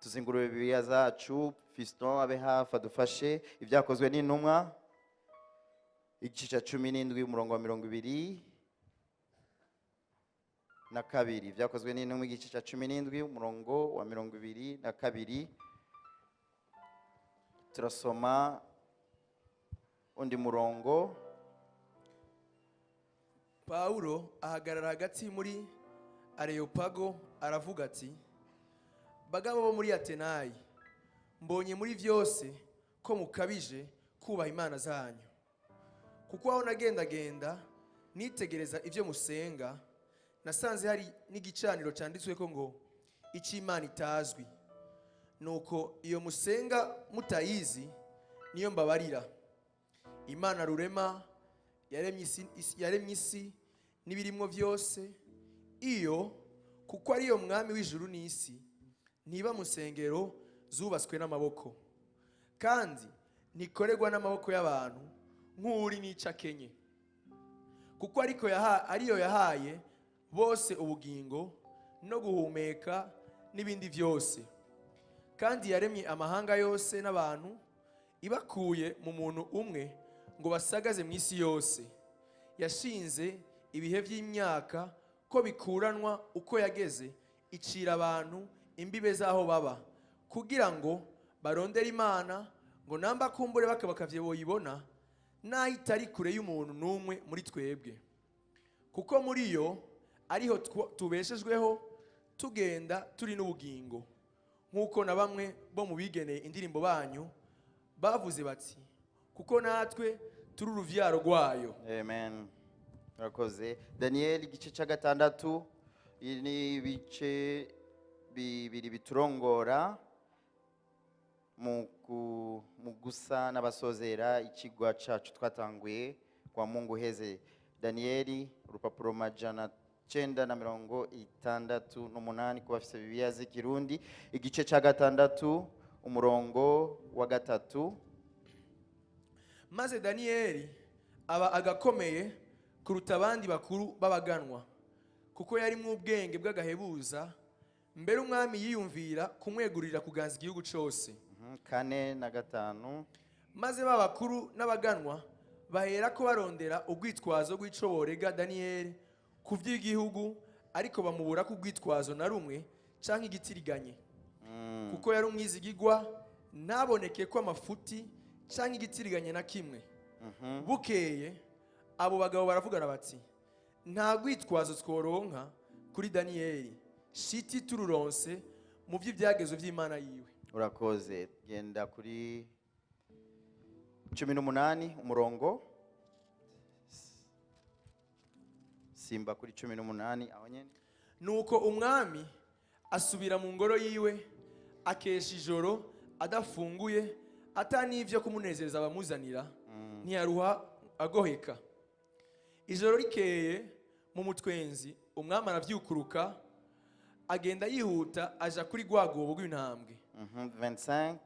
Tuzingurure Bibiliya zacu. Fiston abe hafi adufashe. Ibyakozwe n'Intumwa, igice cya 17, umurongo wa 22. Ibyakozwe n'Intumwa, igice cya 17, umurongo wa 22. Turasoma undi murongo. Pawulo ahagarara hagati muri Areyopago, aravuga ati: "Bagabo bo muri Atenayi, mbonye muri byose ko mukabije kubaha imana zanyu, kuko aho nagendagenda nitegereza ibyo musenga, nasanze hari n'igicaniro cyanditswe ko ngo icy'Imana itazwi. Nuko iyo musenga mutayizi niyo mbabarira. Imana Rurema yaremye isi n'ibirimwo byose, iyo kuko ariyo mwami w'ijuru n'isi, ntiba mu nsengero zubatswe n'amaboko, kandi ntikorerwa n'amaboko y'abantu nk'uri n'ico akenye, kuko ariko ariyo yahaye bose ubugingo no guhumeka n'ibindi byose. Kandi yaremye amahanga yose n'abantu, ibakuye mu muntu umwe ngo basagaze mu isi yose. Yashinze ibihe by'imyaka ko bikuranwa uko yageze, icira abantu imbibe z'aho baba, kugira ngo barondere Imana, ngo namba kumbure bakabakavye boyibona, n'aho itari kure y'umuntu n'umwe muri twebwe, kuko muri yo ariho tubeshejweho, tugenda, turi n'ubugingo, nk'uko na bamwe bo mu bigeneye indirimbo banyu bavuze bati: kuko natwe turi uruvyaro rwayo." Amen, murakoze. Daniel, igice cya gatandatu. Ibi ni ibice bibiri biturongora mu gusa n'abasozera ikigwa cacu twatanguye kwa Mungu heze. Daniyeli, urupapuro 968 ku bafise Bibiliya z'Ikirundi, igice cya gatandatu, umurongo wa 3. Maze Daniyeli aba agakomeye kuruta abandi bakuru b'abaganwa, kuko yarimwo ubwenge bw'agahebuza. Mbere umwami yiyumvira kumwegurira kuganza igihugu cose. 4 na 5. Maze ba bakuru n'abaganwa bahera ko barondera urwitwazo rw'ico borega Daniyeli ku vy'igihugu, ariko bamubura ku rwitwazo na rumwe canke igitiriganye, kuko yari umwizigigwa, ntaboneke ko amafuti canke igitiriganye na kimwe. Bukeye abo bagabo baravugana bati: "Nta rwitwazo tworonka kuri Daniyeli, shiti tururonse mu vy'ibyagezo vy'Imana yiwe." Urakoze. Genda kuri 18, umurongo simba kuri 18 aho nyene. Nuko umwami asubira mu ngoro yiwe, akesha ijoro adafunguye, ata n'ivyo kumunezereza bamuzanira, ntiyaruha agoheka. Ijoro rikeye mu mutwenzi, umwami aravyukuruka, agenda yihuta, aja kuri rwa rwobo rw'intambwe. 25.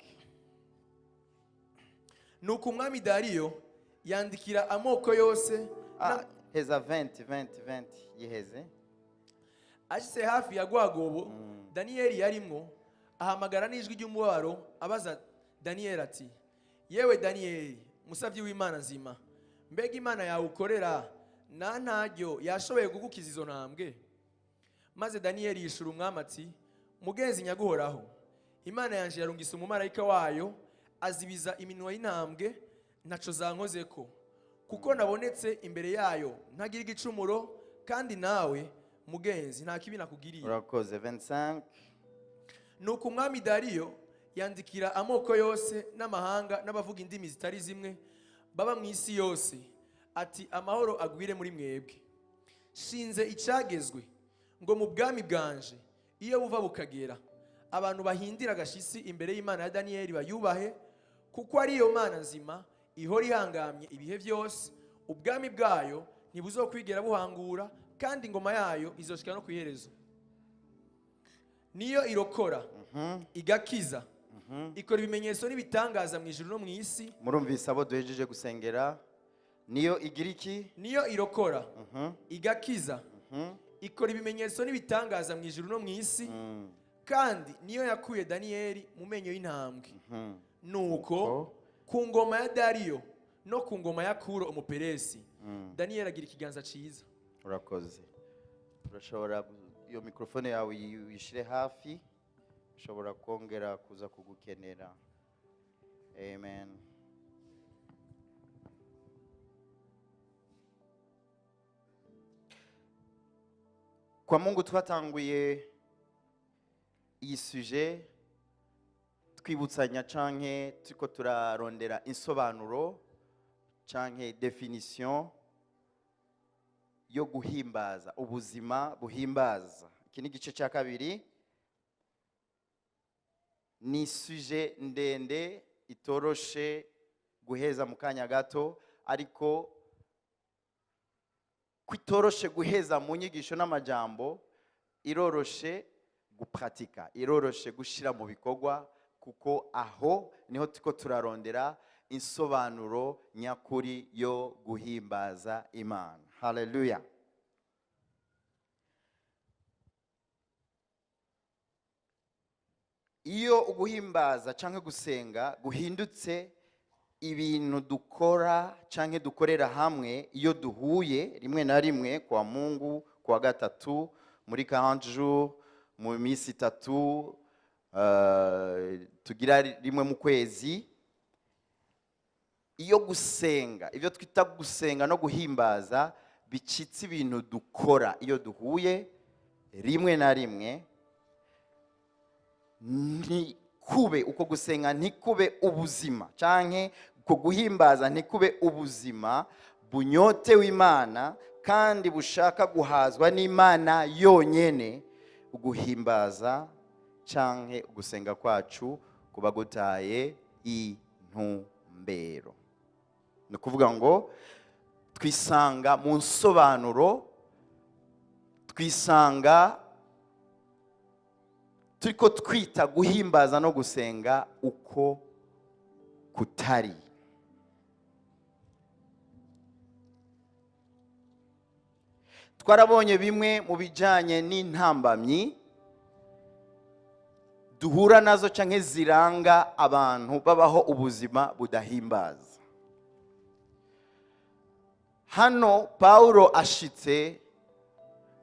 Nuko umwami Dariyo yandikira amoko yose Ah, heza 20, 20, 20 yiheze. Ashitse hafi ya rwagobo Daniyeli yarimwo, ahamagara n'ijwi ry'umubabaro, abaza Daniyeli ati: "Yewe Daniyeli, musavyi w'Imana nzima, mbega Imana yawe ukorera na ntaryo yashoboye kugukiza izo ntambwe?" Maze Daniyeli yishura umwami ati: "Mugenzi nyaguhoraho, Imana yanje yarungise umumarayika wayo, azibiza iminwa y'intambwe, ntaco zankozeko, kuko nabonetse imbere yayo ntagira igicumuro. Kandi nawe mugenzi, nta kibi nakugiriye." Urakoze. 25. Nuko umwami Dariyo yandikira amoko yose n'amahanga n'abavuga indimi zitari zimwe baba mu isi yose ati: "Amahoro agwire muri mwebwe. Shinze icyagezwe ngo mu bwami bwanje, iyo buva bukagera, abantu bahindira agashitsi imbere y'Imana ya Daniyeli, bayubahe, kuko ariyo Mana nzima ihora ihangamye ibihe byose. Ubwami bwayo ntibuzokwigera buhangura, kandi ingoma yayo izoshika no ku iherezo. Niyo irokora, igakiza, ikora ibimenyetso n'ibitangaza mu ijuru no mu isi." Murumvise abo duhejeje gusengera? Niyo igira iki? Niyo irokora, igakiza, ikora ibimenyetso n'ibitangaza mu ijuru no mu isi. Kandi niyo yakuye Daniyeli mu menyo y'intambwe. Nuko ku ngoma ya Dariyo no ku ngoma ya Kuro Umuperesi, Daniyeli agira ikiganza cyiza. Urakoze. Urashobora iyo mikrofone yawe uyishyire hafi, ushobora kongera kuza kugukenera. Amen. Kwa Mungu twatanguye iyi sujet twibutsanya canke turiko turarondera insobanuro canke définition yo guhimbaza, ubuzima buhimbaza. Iki ni igice cya kabiri. Ni sujet ndende itoroshe guheza mu kanya gato, ariko kwitoroshe guheza mu nyigisho n'amajambo, iroroshe gupratika, iroroshe gushyira mu bikorwa, kuko aho niho turiko turarondera insobanuro nyakuri yo guhimbaza Imana. Haleluya! Iyo uguhimbaza cyangwa gusenga guhindutse ibintu dukora cyangwa dukorera hamwe iyo duhuye rimwe na rimwe kwa Mungu, kuwa gatatu, muri 40 jours, mu minsi 3 tugira rimwe mu kwezi, iyo gusenga, ibyo twita gusenga no guhimbaza, bicitse ibintu dukora iyo duhuye rimwe na rimwe, ntikube uko gusenga, ntikube ubuzima, canke uko guhimbaza ntikube ubuzima bunyotewe Imana kandi bushaka guhazwa n'Imana yonyene, uguhimbaza canke ugusenga kwacu kuba gutaye intumbero. Ni ukuvuga ngo twisanga mu nsobanuro, twisanga turiko twita guhimbaza no gusenga uko kutari. Twarabonye bimwe mu bijanye n'intambamyi duhura nazo canke ziranga abantu babaho ubuzima budahimbaza. Hano Paulo ashitse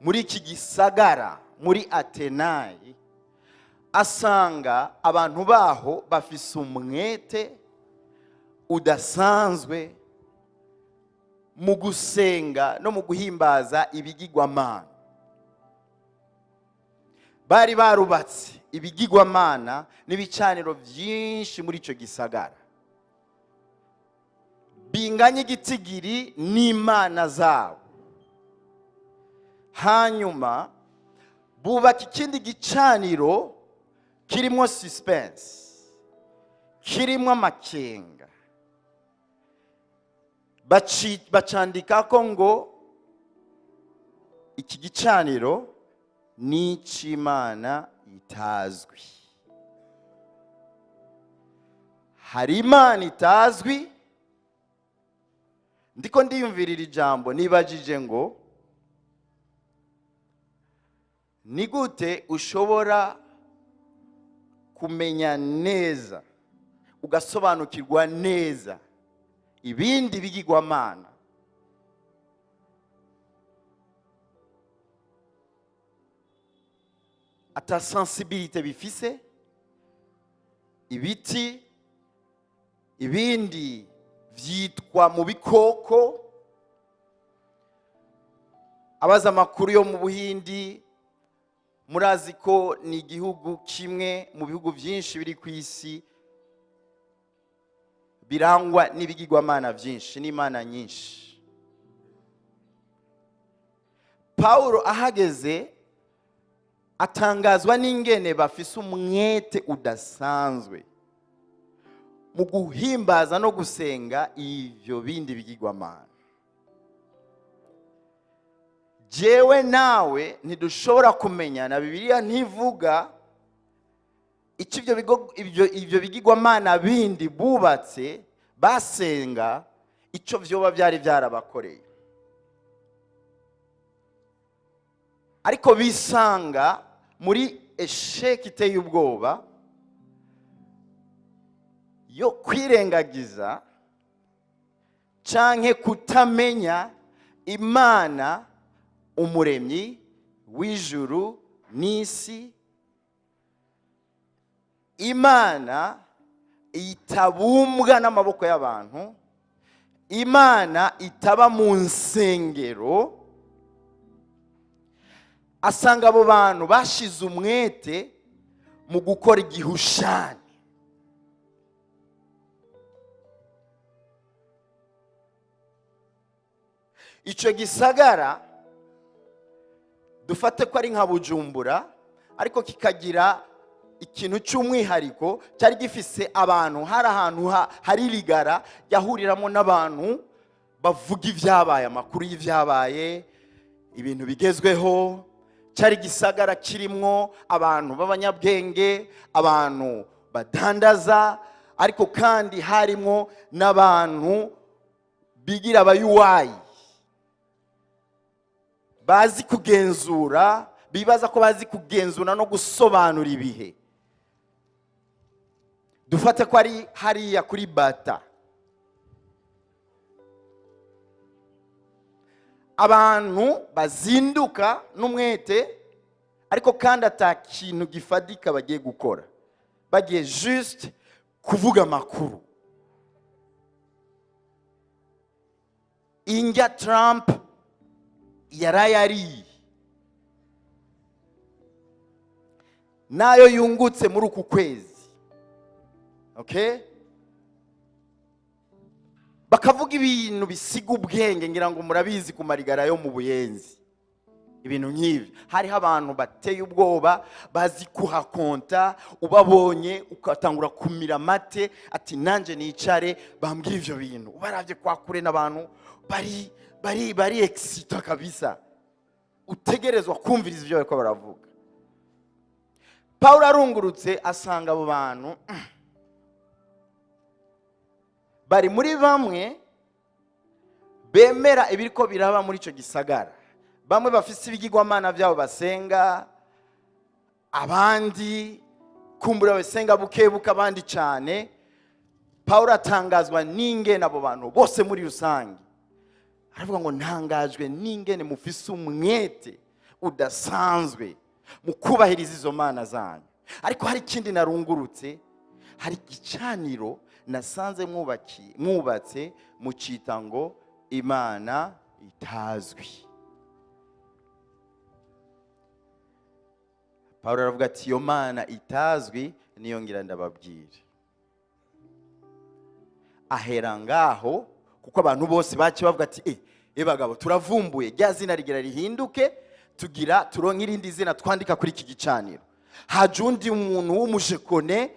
muri iki gisagara, muri Atenayi, asanga abantu baho bafise umwete udasanzwe mu gusenga no mu guhimbaza ibigirwamana. Bari barubatse ibigirwamana n'ibicaniro byinshi muri icyo gisagara binganya igitigiri n'imana zabo. Hanyuma bubaka ikindi gicaniro kirimo suspense, kirimo amakenga, bacandika ko ngo iki gicaniro ni icy'Imana itazwi. Hari Imana itazwi. Ndiko ndiyumvirira ijambo, nibajije ngo ni gute ushobora kumenya neza, ugasobanukirwa neza ibindi bigirwamana ata sensibilité bifise, ibiti, ibindi vyitwa mu bikoko. Abaza amakuru yo mu Buhindi, murazi ko ni igihugu kimwe mu bihugu byinshi biri ku isi birangwa n'ibigirwamana byinshi n'imana nyinshi. Paulo ahageze atangazwa n'ingene bafise umwete udasanzwe mu guhimbaza no gusenga ivyo bindi bigirwamana. Jewe nawe ntidushobora kumenya, na Bibiliya ntivuga icyo ibyo bigirwamana bindi bubatse basenga, icyo vyoba byari byarabakoreye, ariko bisanga muri Échec iteye ubwoba yo kwirengagiza canke kutamenya Imana Umuremyi w'ijuru n'isi, Imana itabumbwa n'amaboko y'abantu, Imana itaba mu nsengero. Asanga abo bantu bashize umwete mu gukora igihushani. Icyo gisagara, dufate ko ari nka Bujumbura, ariko kikagira ikintu cy'umwihariko, cyari gifise abantu, hari ahantu hari rigara yahuriramo n'abantu bavuga ibyabaye, amakuru y'ibyabaye, ibintu bigezweho. Cyari gisagara kirimwo abantu b'abanyabwenge, abantu badandaza, ariko kandi harimwo n'abantu bigira abayuwayi, bazi kugenzura, bibaza ko bazi kugenzura no gusobanura ibihe. Dufate ko ari hariya kuri Bata, abantu bazinduka n'umwete, ariko kandi ata kintu gifadika bagiye gukora, bagiye juste kuvuga amakuru. Injya Trump yarayariye nayo yungutse muri uku kwezi, okay? Bakavuga ibintu bisiga ubwenge, ngira ngo murabizi ku marigara yo mu Buyenzi, ibintu nk'ibi. Hariho abantu bateye ubwoba, bazi kuhakonta, ubabonye ugatangura kumira amate, ati nanjye nicare bambwira ibyo bintu. Ubarabye kwa kure n'abantu bari excités kabisa, utegerezwa kumviriza ibyo bariko baravuga. Paul arungurutse asanga abo bantu bari muri bamwe bemera ibiriko biraba muri icyo gisagara, bamwe bafise ibigirwamana byabo basenga, abandi kumbura basenga buke buke, abandi cyane. Paul atangazwa n'ingene abo bantu bose muri rusange, aravuga ngo: "Ntangajwe n'ingene mufise umwete udasanzwe mu kubahiriza izo mana zanyu. Ariko hari ikindi narungurutse, hari igicaniro nasanze mwubatse, mucita ngo Imana itazwi." Paul aravuga ati: "Iyo Mana itazwi niyo ngira ndababwira." Ahera ngaho, kuko abantu bose baciye bavuga ati: "Eh bagabo, turavumbuye, rya zina rigira rihinduke, tugira turonke irindi zina twandika kuri iki gicaniro. Haje undi muntu w'umujekone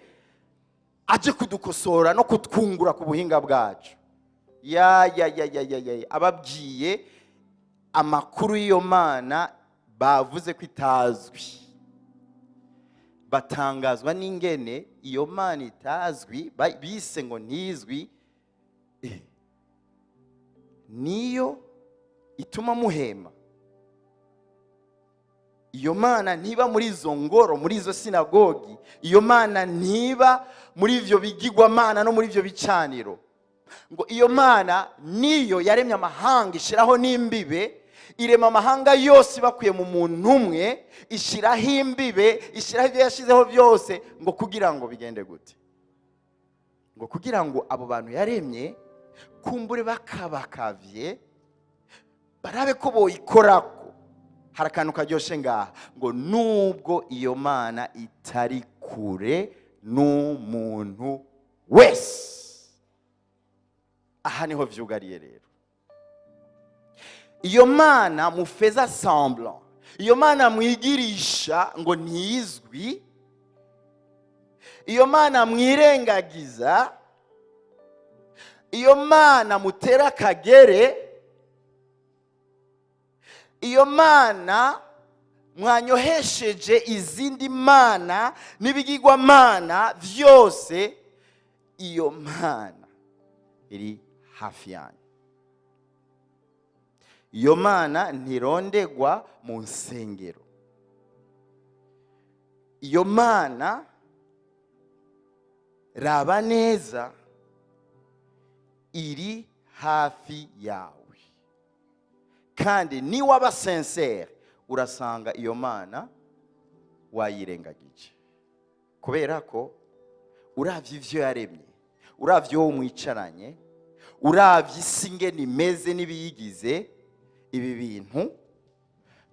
aje kudukosora no kutwungura ku buhinga bwacu." Ya ya ya ya ya ya, ababwiye amakuru y'iyo mana bavuze ko itazwi, batangazwa n'ingene iyo mana itazwi, bise ngo ntizwi, niyo ituma muhema. Iyo mana ntiba muri izo ngoro, muri izo sinagogi. Iyo mana ntiba muri ibyo bigirwamana no muri ibyo bicaniro. Ngo iyo mana niyo yaremye amahanga, ishyiraho n'imbibe, irema amahanga yose ibakuye mu muntu umwe, ishyiraho imbibe, ishyiraho ibyo yashyizeho byose, ngo kugira ngo bigende gute? Ngo kugira ngo abo bantu yaremye kumbure bakabakavye, barabe ko boyikorako. Hari akantu karyoshe ngaha, ngo nubwo iyo mana itari kure n'umuntu wese. Aha niho vyugariye rero. Iyo mana mufeza semblant, iyo mana mwigirisha ngo ntizwi, iyo mana mwirengagiza, iyo mana mutera akagere, iyo mana mwanyohesheje izindi mana n'ibigirwamana byose, iyo mana iri hafi yanyu. Iyo mana ntirondegwa mu nsengero. Iyo Mana, raba neza, iri hafi yawe, kandi niwaba sincère urasanga iyo Mana wayirengagije, kubera ko uravye ivyo yaremye, uravye uwo mwicaranye, uravye isi ingene imeze n'ibiyigize, ibi bintu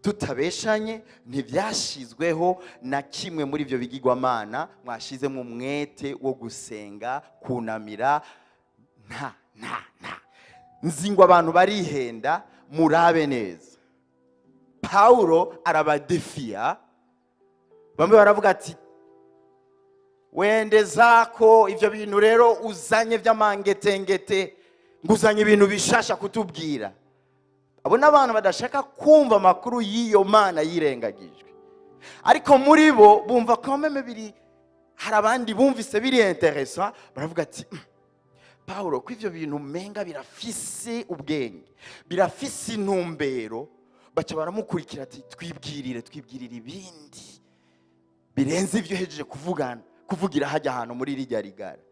tutabeshanye ntibyashyizweho na kimwe muri ibyo bigirwamana mwashizemo umwete wo gusenga, kunamira. Nta nta nta nzi ngo abantu barihenda. Murabe neza, Pawulo arabadefiya. Bamwe baravuga ati: "Wende zako, ibyo bintu rero uzanye by'amangetengete, ngo uzanye ibintu bishasha kutubwira." Abo ni abantu badashaka kumva amakuru y'iyo Mana yirengagijwe, ariko muri bo bumva ko même biri, hari abandi bumvise biri intéressant, baravuga ati: "Pawulo, ko ivyo bintu umenga birafise ubwenge, birafise intumbero." Baca baramukurikira ati: "Twibwirire, twibwirire ibindi birenze ibyo uhejeje kuvugana, kuvugira hajya ahantu muri rijya rigara."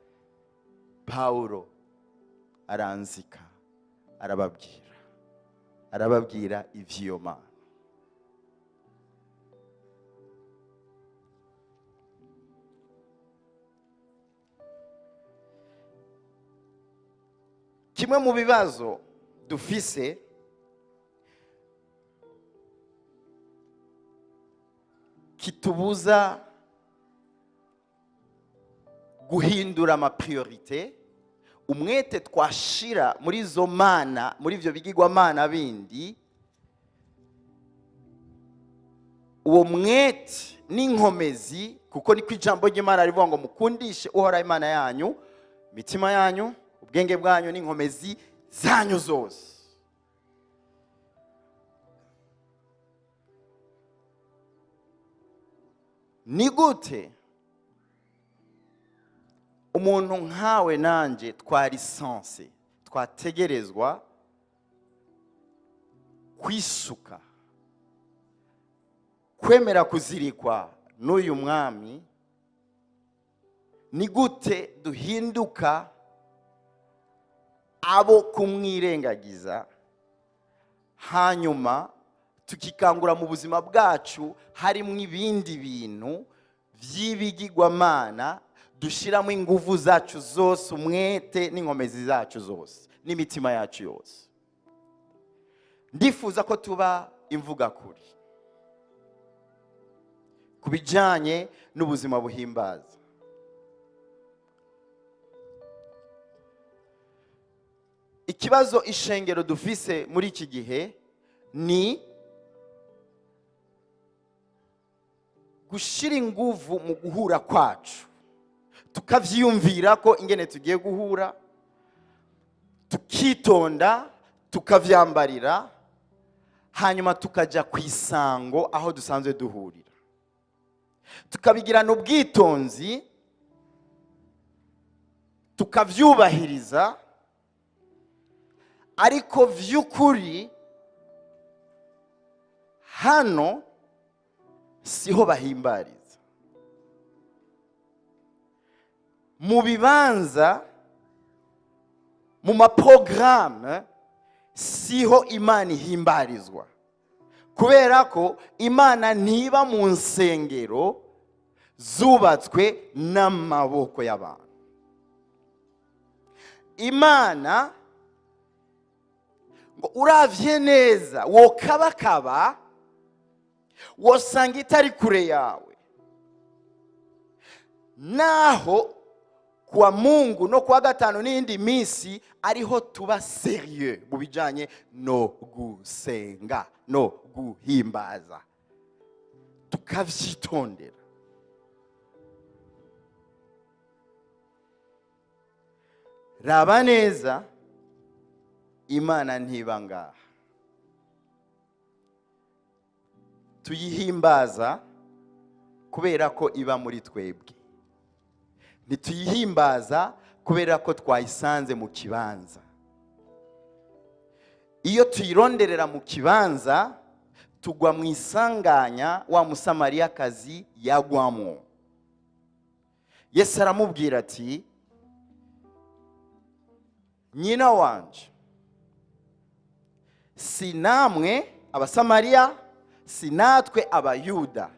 Pawulo aranzika, arababwira ivy'iyo Mana. Kimwe mu bibazo dufise kitubuza guhindura ama priorités, umwete twashira muri izo mana, muri ibyo bigirwamana bindi, uwo mwete n'inkomezi, kuko niko ijambo ry'Imana rivuga ngo: "Mukundishe Uhoraho Imana yanyu imitima yanyu, ubwenge bwanyu n'inkomezi zanyu zose." Ni gute umuntu nkawe nanjye twari censé, twategerezwa kwisuka, kwemera kuzirikwa n'uyu mwami, ni gute duhinduka abo kumwirengagiza, hanyuma tukikangura mu buzima bwacu harimo ibindi bintu by'ibigirwamana dushyiramo ingufu zacu zose, umwete n'inkomezi zacu zose n'imitima yacu yose? Ndifuza ko tuba imvugakuri ku bijyanye n'ubuzima buhimbaza. Ikibazo ishengero dufise muri iki gihe ni gushyira inguvu mu guhura kwacu, tukavyiyumvira ko ingene tugiye guhura, tukitonda, tukavyambarira, hanyuma tukajya ku isango aho dusanzwe duhurira, tukabigirana ubwitonzi, tukavyubahiriza. Ariko vy'ukuri hano siho bahimbariza, mu bibanza, mu maporogaramu siho Imana ihimbarizwa, kubera ko Imana ntiba mu nsengero zubatswe n'amaboko y'abantu. Imana ngo uravye neza wokabakaba, wosanga itari kure yawe. Naho kuwa Mungu no kuwa gatanu n'iyindi minsi ariho tuba sérieux mu bijanye no gusenga no guhimbaza, tukavyitondera. Raba neza, Imana ntiba ngaha. Tuyihimbaza kubera ko iba muri twebwe, ntituyihimbaza kubera ko twayisanze mu kibanza. Iyo tuyironderera mu kibanza, Tugwa mu isanganya wa Musamariyakazi yagwamo. Yesu aramubwira ati: "Nyina wanje, si namwe Abasamariya, si natwe Abayuda,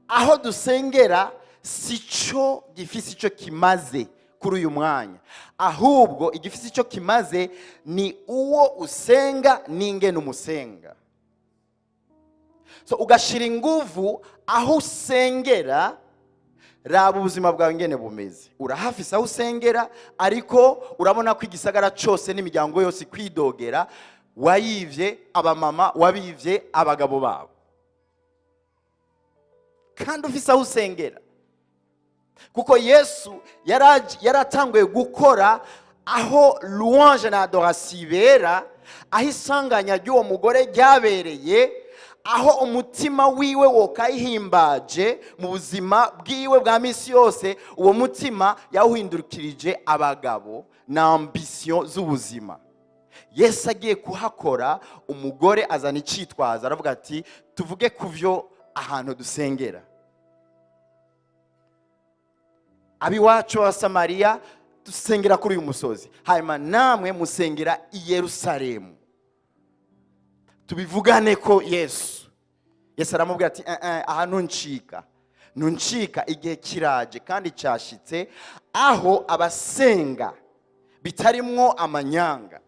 aho dusengera si cyo gifise icyo kimaze kuri uyu mwanya. Ahubwo igifise icyo kimaze ni uwo usenga n'ingene umusenga." So ugashira inguvu aho usengera. Raba ubuzima bwawe ingene bumeze. Urahafise aho usengera, ariko urabona ko igisagara cyose n'imiryango yose kwidogera wayivye abamama, wabivye abagabo babo, kandi ufise aho usengera. Kuko Yesu yaratanguye gukora aho louange na adoration ibera, aho isanganya ry'uwo mugore ryabereye, aho umutima wiwe wokayihimbaje mu buzima bwiwe bwa minsi yose. Uwo mutima yawuhindukirije abagabo na ambition z'ubuzima. Yesu agiye kuhakora, umugore azana icyitwazo, aravuga ati: "Tuvuge ku byo ahantu dusengera. Ab'iwacu b'Abasamariya dusengera kuri uyu musozi, hanyuma namwe musengera i Yerusalemu. Tubivugane ko." Yesu aramubwira ati: "Eh, eh, aha ntuncika, ntuncika. Igihe kiraje kandi cyashitse aho abasenga bitarimwo amanyanga,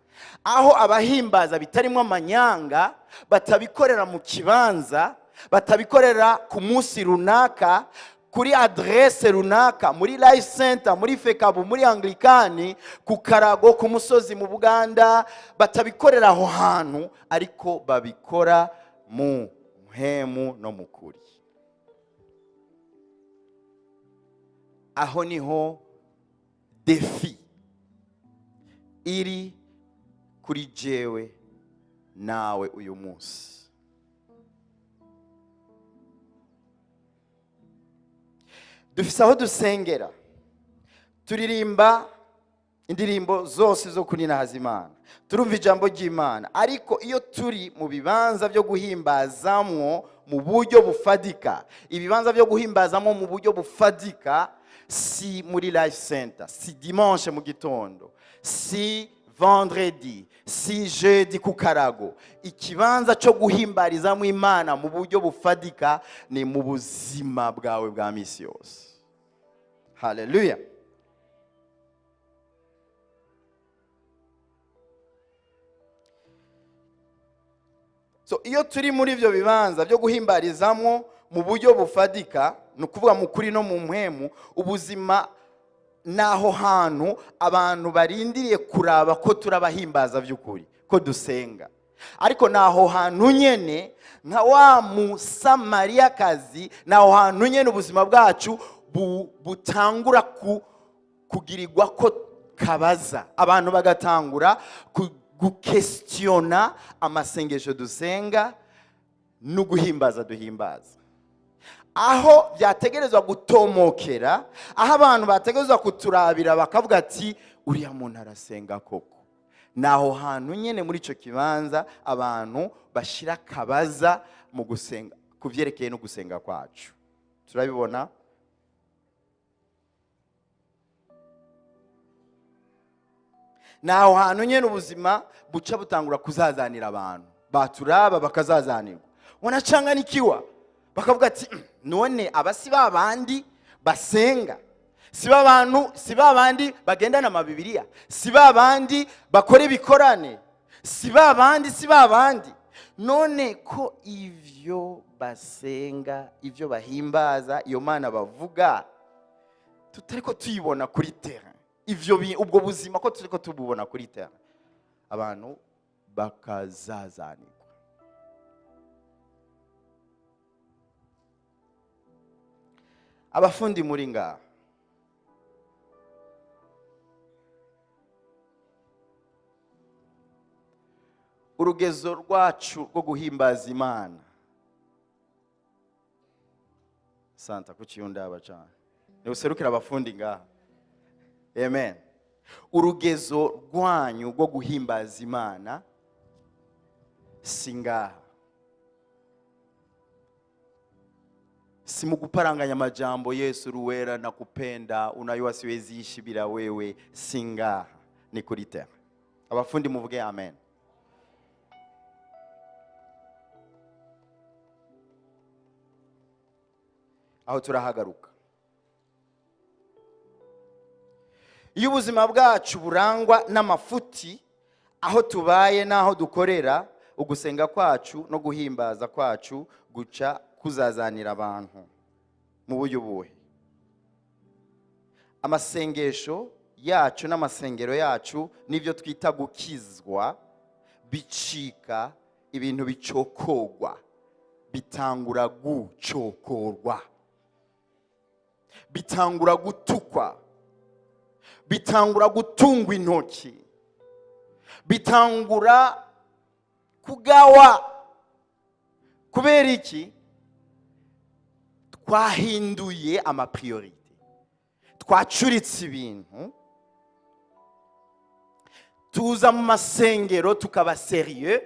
aho abahimbaza bitarimwo amanyanga, batabikorera mu kibanza, batabikorera ku munsi runaka, kuri adresse runaka, muri Life Center, muri FECABU, muri Anglikani, ku karago, ku musozi mu Buganda, batabikorera aho hantu, ariko babikora mu mpwemu no mu kuri." Aho niho défi iri kuri jewe nawe uyu munsi. Dufise aho dusengera, turirimba indirimbo zose zo kuninahaza Imana, turumva ijambo ry'Imana, ariko iyo turi mu bibanza byo guhimbazamwo mu buryo bufadika, ibibanza byo guhimbazamwo mu buryo bufadika si muri Life Center, si dimanche mu gitondo, si vendredi, si jeudi ku karago. Ikibanza cyo guhimbarizamo Imana mu buryo bufadika ni mu buzima bwawe bwa misi yose. Haleluya! So iyo turi muri ibyo bibanza byo guhimbarizamo mu buryo bufadika, ni ukuvuga mu kuri no mu mpwemu, ubuzima ni aho hantu abantu barindiriye kuraba ko turabahimbaza by'ukuri, ko dusenga. Ariko ni aho hantu nyene, nka wa Musamariyakazi, ni aho hantu nyene ubuzima bwacu butangura kugirirwa ko kabaza, abantu bagatangura gukesitiyona amasengesho dusenga no guhimbaza duhimbaza. Aho byategerezwa gutomokera, aho abantu bategerezwa kuturabira bakavuga ati: "Uriya muntu arasenga koko", ni aho hantu nyine, muri icyo kibanza, abantu bashyira akabaza mu gusenga, ku byerekeye no gusenga kwacu. Turabibona. Ni aho hantu nyine ubuzima buca butangura kuzazanira abantu, baturaba bakazazanirwa, wanacanganikiwa, bakavuga ati: "None aba si ba bandi basenga? Si ba bantu, si ba bandi bagendana amabibiriya? Si ba bandi bakora ibikorane? Si ba bandi, si ba bandi? None ko ivyo basenga, ivyo bahimbaza, iyo Mana bavuga, tutari ko tuyibona kuri terrain? Ivyo ubwo buzima ko turi ko tububona kuri terrain?" Abantu bakazazanirwa. Abafundi muri ngaha, urugezo rwacu rwo guhimbaza Imana, santa kuciyundaba cyane, niuserukira abafundi ngaha, amen. Urugezo rwanyu rwo guhimbaza Imana si ngaha. Si mu guparanganya amajambo, "Yesu ruwera, nakupenda, unajua siwezi ishi bila wewe." Singaha ni kuri terrain. Abafundi muvuge amen. Aho turahagaruka. Iyo ubuzima bwacu burangwa n'amafuti aho tubaye n'aho dukorera, ugusenga kwacu no guhimbaza kwacu guca kuzazanira abantu mu buryo buhe? Amasengesho yacu n'amasengero yacu n'ibyo twita gukizwa bicika ibintu bicokogwa, bitangura gucokorwa, bitangura gutukwa, bitangura gutungwa intoki, bitangura kugawa. Kubera iki? Twahinduye ama priorités, twacuritse ibintu. Tuza mu masengero tukaba sérieux,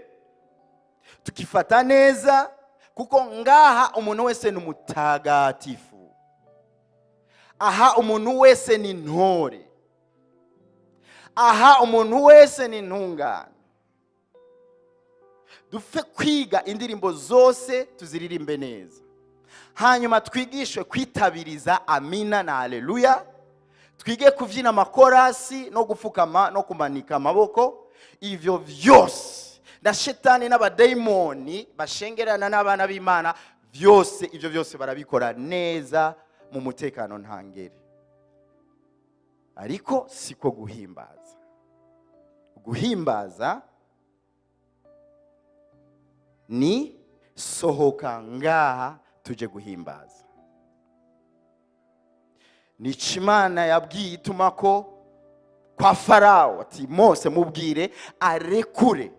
tukifata neza, kuko ngaha umuntu wese ni umutagatifu, aha umuntu wese ni intore, aha umuntu wese ni intungane. Dupfe kwiga indirimbo zose tuziririmbe neza, hanyuma twigishwe kwitabiriza amina na aleluya, twige kubyina amakorasi no gupfukama no kumanika amaboko. Ivyo vyose na shetani n'abadayimoni bashengerana n'abana b'Imana, byose ibyo byose barabikora neza mu mutekano ntangere. Ariko siko guhimbaza. Guhimbaza ni sohoka ngaha tuje guhimbaza. Nica Imana yabwiye ituma ko kwa Farawo ati: "Mose, mubwire arekure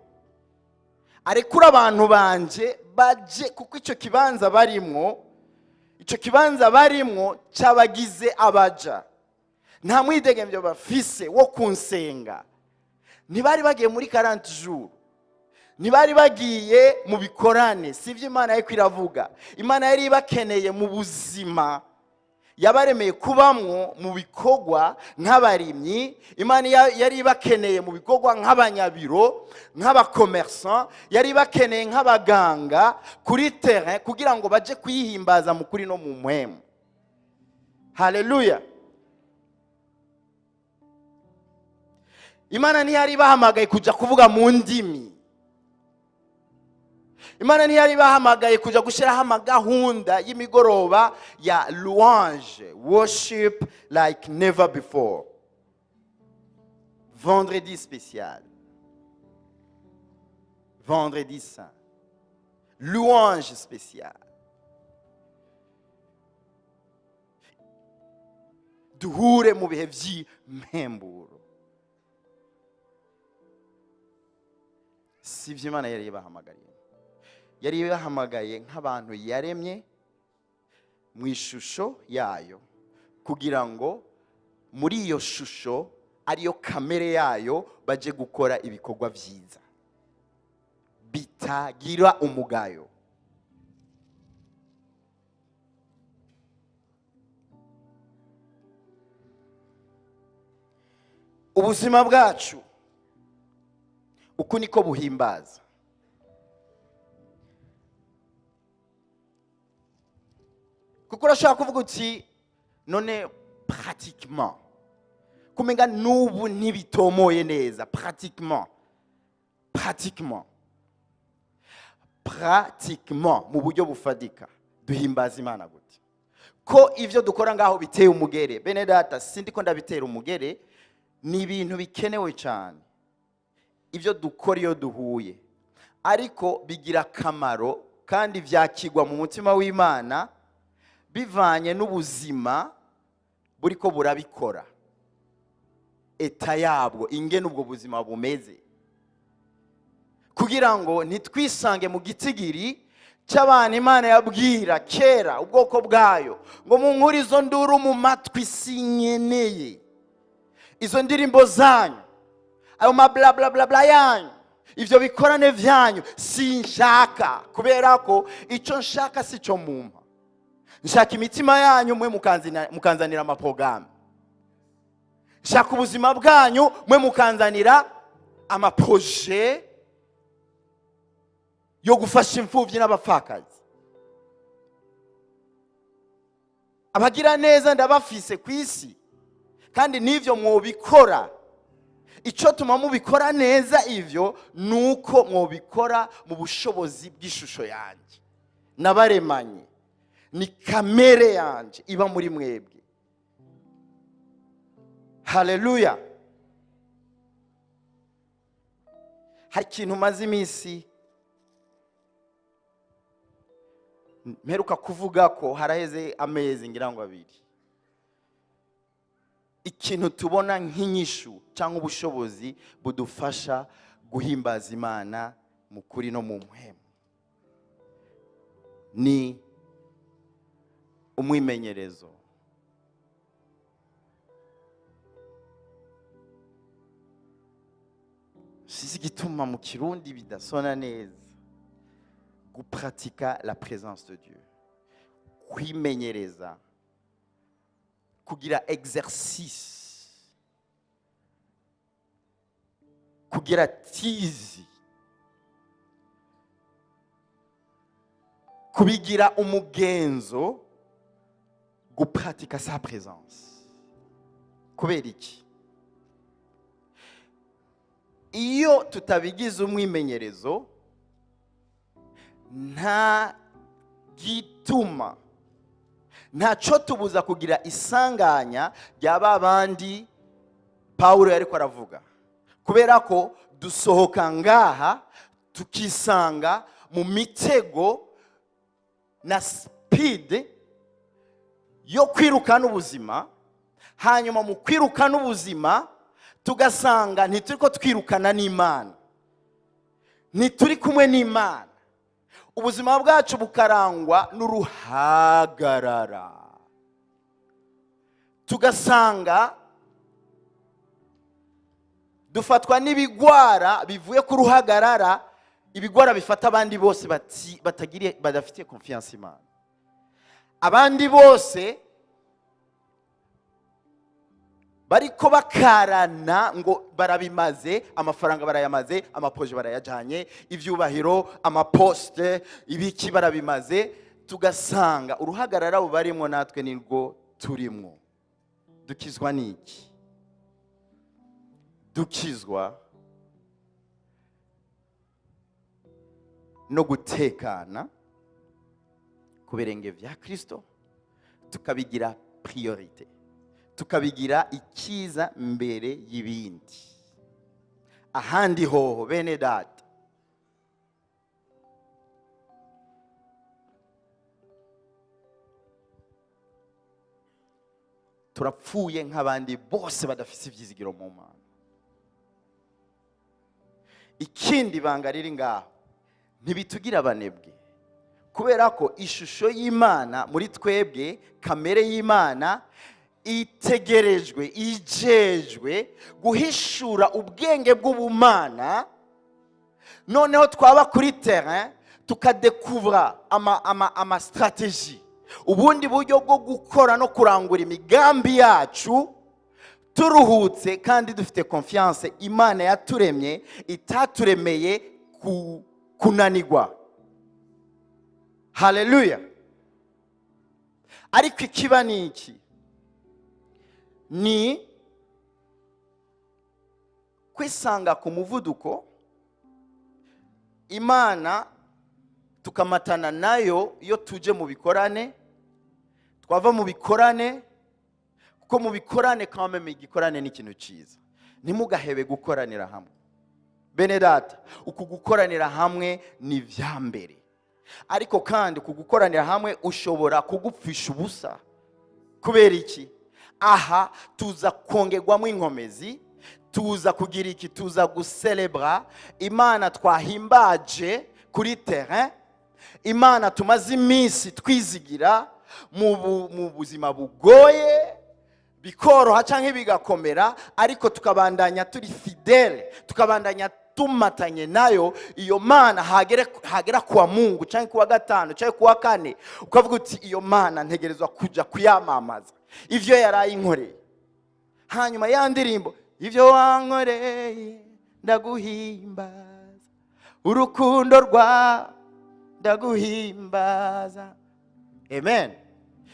abantu banje baje, kuko icyo kibanza barimwo, icyo kibanza barimwo cy'abagize abaja, nta mwidegembyo bafise wo kunsenga." Ntibari bagiye muri 40 jours, ntibari bagiye mu bikorane, si ibyo Imana yariko iravuga. Imana yari ibakeneye mu buzima yabaremeye kubamwo, mu bikorwa nk'abarimyi. Imana yari ibakeneye mu bikorwa nk'abanyabiro, nk'aba commerçants, yari ibakeneye nk'abaganga kuri terrain, kugira ngo baje kuyihimbaza mu kuri no mu mpwemu. Haleluya! Imana ntiyari ibahamagaye kujya kuvuga mu ndimi. Imana ntiyari ibahamagaye kujya gushyiraho amagahunda y'imigoroba ya louange, worship like never before, vendredi spécial, vendredi saint, louange spéciale, duhure mu bihe by'impemburo. Si ibyo Imana yari ibahamagariye. Yari ibahamagaye nk'abantu yaremye mu ishusho yayo, kugira ngo muri iyo shusho, ariyo kamere yayo, baje gukora ibikorwa byiza bitagira umugayo. Ubuzima bwacu uku niko buhimbaza. Kuko urashobora kuvuga uti: "None pratiquement kumenga n'ubu ntibitomoye neza." Pratiquement, mu buryo bufatika, duhimbaza Imana gute, ko ivyo dukora ngaho biteye umugere? Bene data, sindi ko ndabitera umugere, ni ibintu bikenewe cyane ibyo dukora iyo duhuye, ariko bigira akamaro kandi byakigwa mu mutima w'Imana bivanye n'ubuzima buriko burabikora, état yabwo, ingene ubwo buzima bumeze, kugira ngo ntitwisange mu gitigiri cy'abantu Imana yabwira kera ubwoko bwayo ngo: "Munkure izo nduru mu matwi, sinkeneye izo ndirimbo zanyu, ayo mabla yanyu, ibyo bikorane byanyu sinshaka, kubera ko icyo nshaka si cyo mumpa." Nshaka imitima yanyu, mwe mukanzanira amaporogaramu. Nshaka ubuzima bwanyu, mwe mukanzanira amaproje yo gufasha imfubyi n'abapfakazi. Abagira neza ndabafise ku isi, kandi n'ivyo mwobikora. Icyo tuma mubikora neza ivyo ni uko mwobikora mu bushobozi bw'ishusho yanjye nabaremanye. Ni kamere yanjye iba muri mwebwe. Haleluya! Hari ikintu maze iminsi mperuka kuvuga ko haraheze amezi ngira ngo 2. Ikintu tubona nk'inyishu cyangwa ubushobozi budufasha guhimbaza Imana mu kuri no mu mpwemu ni umwimenyerezo. Sinzi igituma mu Kirundi bidasona neza. Gupratika la présence de Dieu, kwimenyereza, kugira exercice, kugira tizi, kubigira umugenzo, gupratika sa présence. Kubera iki? Iyo tutabigize umwimenyerezo, nta gituma, ntacyo tubuza kugira isanganya rya ba bandi Pawulo yariko aravuga, kubera ko dusohoka ngaha tukisanga mu mitego na speed yo kwirukana ubuzima. Hanyuma mu kwirukana ubuzima tugasanga ntituri ko twirukana n'Imana, ntituri kumwe n'Imana. Ubuzima bwacu bukarangwa n'uruhagarara, tugasanga dufatwa n'ibigwara bivuye ku ruhagarara, ibigwara bifata abandi bose batagiriye, badafitiye confiance Imana. Abandi bose bariko bakarana ngo barabimaze, amafaranga barayamaze, amaproje barayajanye, ivyubahiro, amaposte, ibiki barabimaze. Tugasanga uruhagarara abo barimwo natwe nirwo turimwo. Dukizwa n'iki? Dukizwa no gutekana ku birenge vya Kristo, tukabigira priorité, tukabigira ikiza mbere y'ibindi. Ahandi hoho, bene data, turapfuye nk'abandi bose badafise ivyizigiro mu Mana. Ikindi banga riri ngaho, ntibitugira abanebwe, kubera ko ishusho y'Imana muri twebwe, kamere y'Imana itegerejwe, ijejwe guhishura ubwenge bw'ubumana. Noneho twaba kuri terrain tukadekuvura ama stratégie, ubundi buryo bwo gukora no kurangura imigambi yacu turuhutse kandi dufite confiance. Imana yaturemye itaturemeye kunanigwa. Haleluya! Ariko ikiba ni iki? Ni kwisanga ku muvuduko, Imana tukamatana nayo iyo tuje mu bikorane. Twava mu bikorane, kuko mu bikorane kameme, igikorane ni ikintu cyiza. Ntimugahebe gukoranira hamwe, bene data. Uku gukoranira hamwe ni ibya mbere, ariko kandi uku gukoranira hamwe ushobora kugupfisha ubusa. Kubera iki? Aha tuza kongerwamo inkomezi, tuza kugira iki? Tuza guselebra Imana twahimbaje kuri terrain, Imana tumaze iminsi twizigira mu buzima bugoye, bikoroha cyangwa bigakomera, ariko tukabandanya turi fidèle, tukabandanya. Tumatanye nayo iyo Mana, hagera kuwa Mungu cyangwa kuwa gatanu cyangwa kuwa kane, ukavuga uti: "Iyo Mana ntegerezwa kuja kuyamamaza ivyo yarayinkoreye." Hanyuma ya ndirimbo, "Ibyo wankoreye ndaguhimbaza, urukundo rwawe ndaguhimbaza." Amen.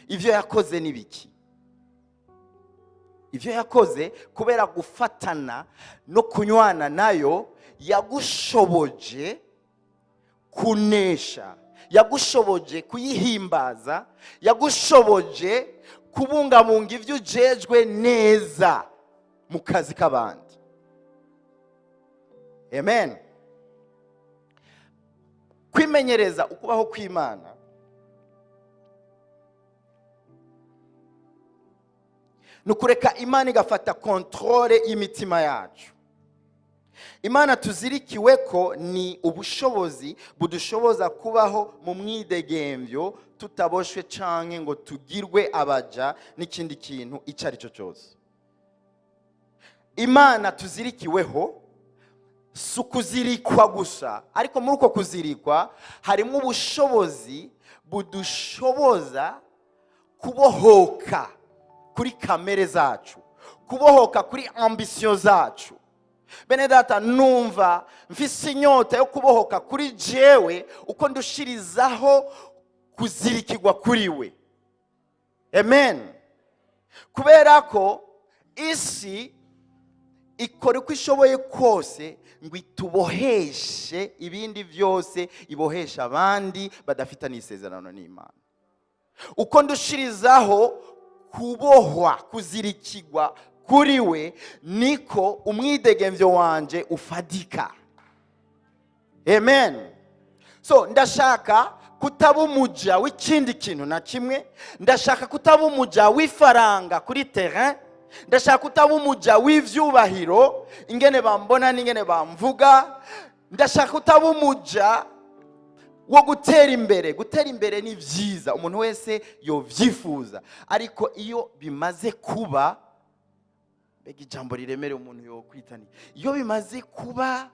Ibyo yakoze ni biki? Ibyo yakoze kubera gufatana no kunywana nayo, yagushoboje kunesha, yagushoboje kuyihimbaza, yagushoboje kubungabunga ibyo ujejwe neza mu kazi k'abandi. Amen. Kwimenyereza ukubaho kw'Imana ni ukureka Imana igafata contrôle y'imitima yacu. Imana tuzirikiwe ko ni ubushobozi budushoboza kubaho mu mwidegembyo, tutaboshwe canke ngo tugirwe abaja n'ikindi kintu icyo ari cyo cyose. Imana tuzirikiweho si ukuzirikwa gusa, ariko muri uko kuzirikwa harimo ubushobozi budushoboza kubohoka kuri kamere zacu, kubohoka kuri ambition zacu. Bene data, numva mfise inyota yo kubohoka kuri jewe uko ndushirizaho kuzirikirwa kuri we. Amen. Kubera ko isi ikora uko ishoboye kose ngo ituboheshe ibindi byose, ibohesha abandi badafitanye isezerano n'Imana. Uko ndushirizaho kubohwa, kuzirikirwa kuri we, niko umwidegemvyo wanje ufadika. Amen. So ndashaka kutaba umuja w'ikindi kintu na kimwe. Ndashaka kutaba umuja w'ifaranga kuri terrain. Ndashaka kutaba umuja w'ivyubahiro, ingene bambona n'ingene bamvuga. Ndashaka kutaba umuja wo gutera imbere. Gutera imbere ni byiza, umuntu wese yovyifuza, ariko iyo bimaze kuba, mbega ijambo riremereye umuntu yokwitani, iyo bimaze kuba,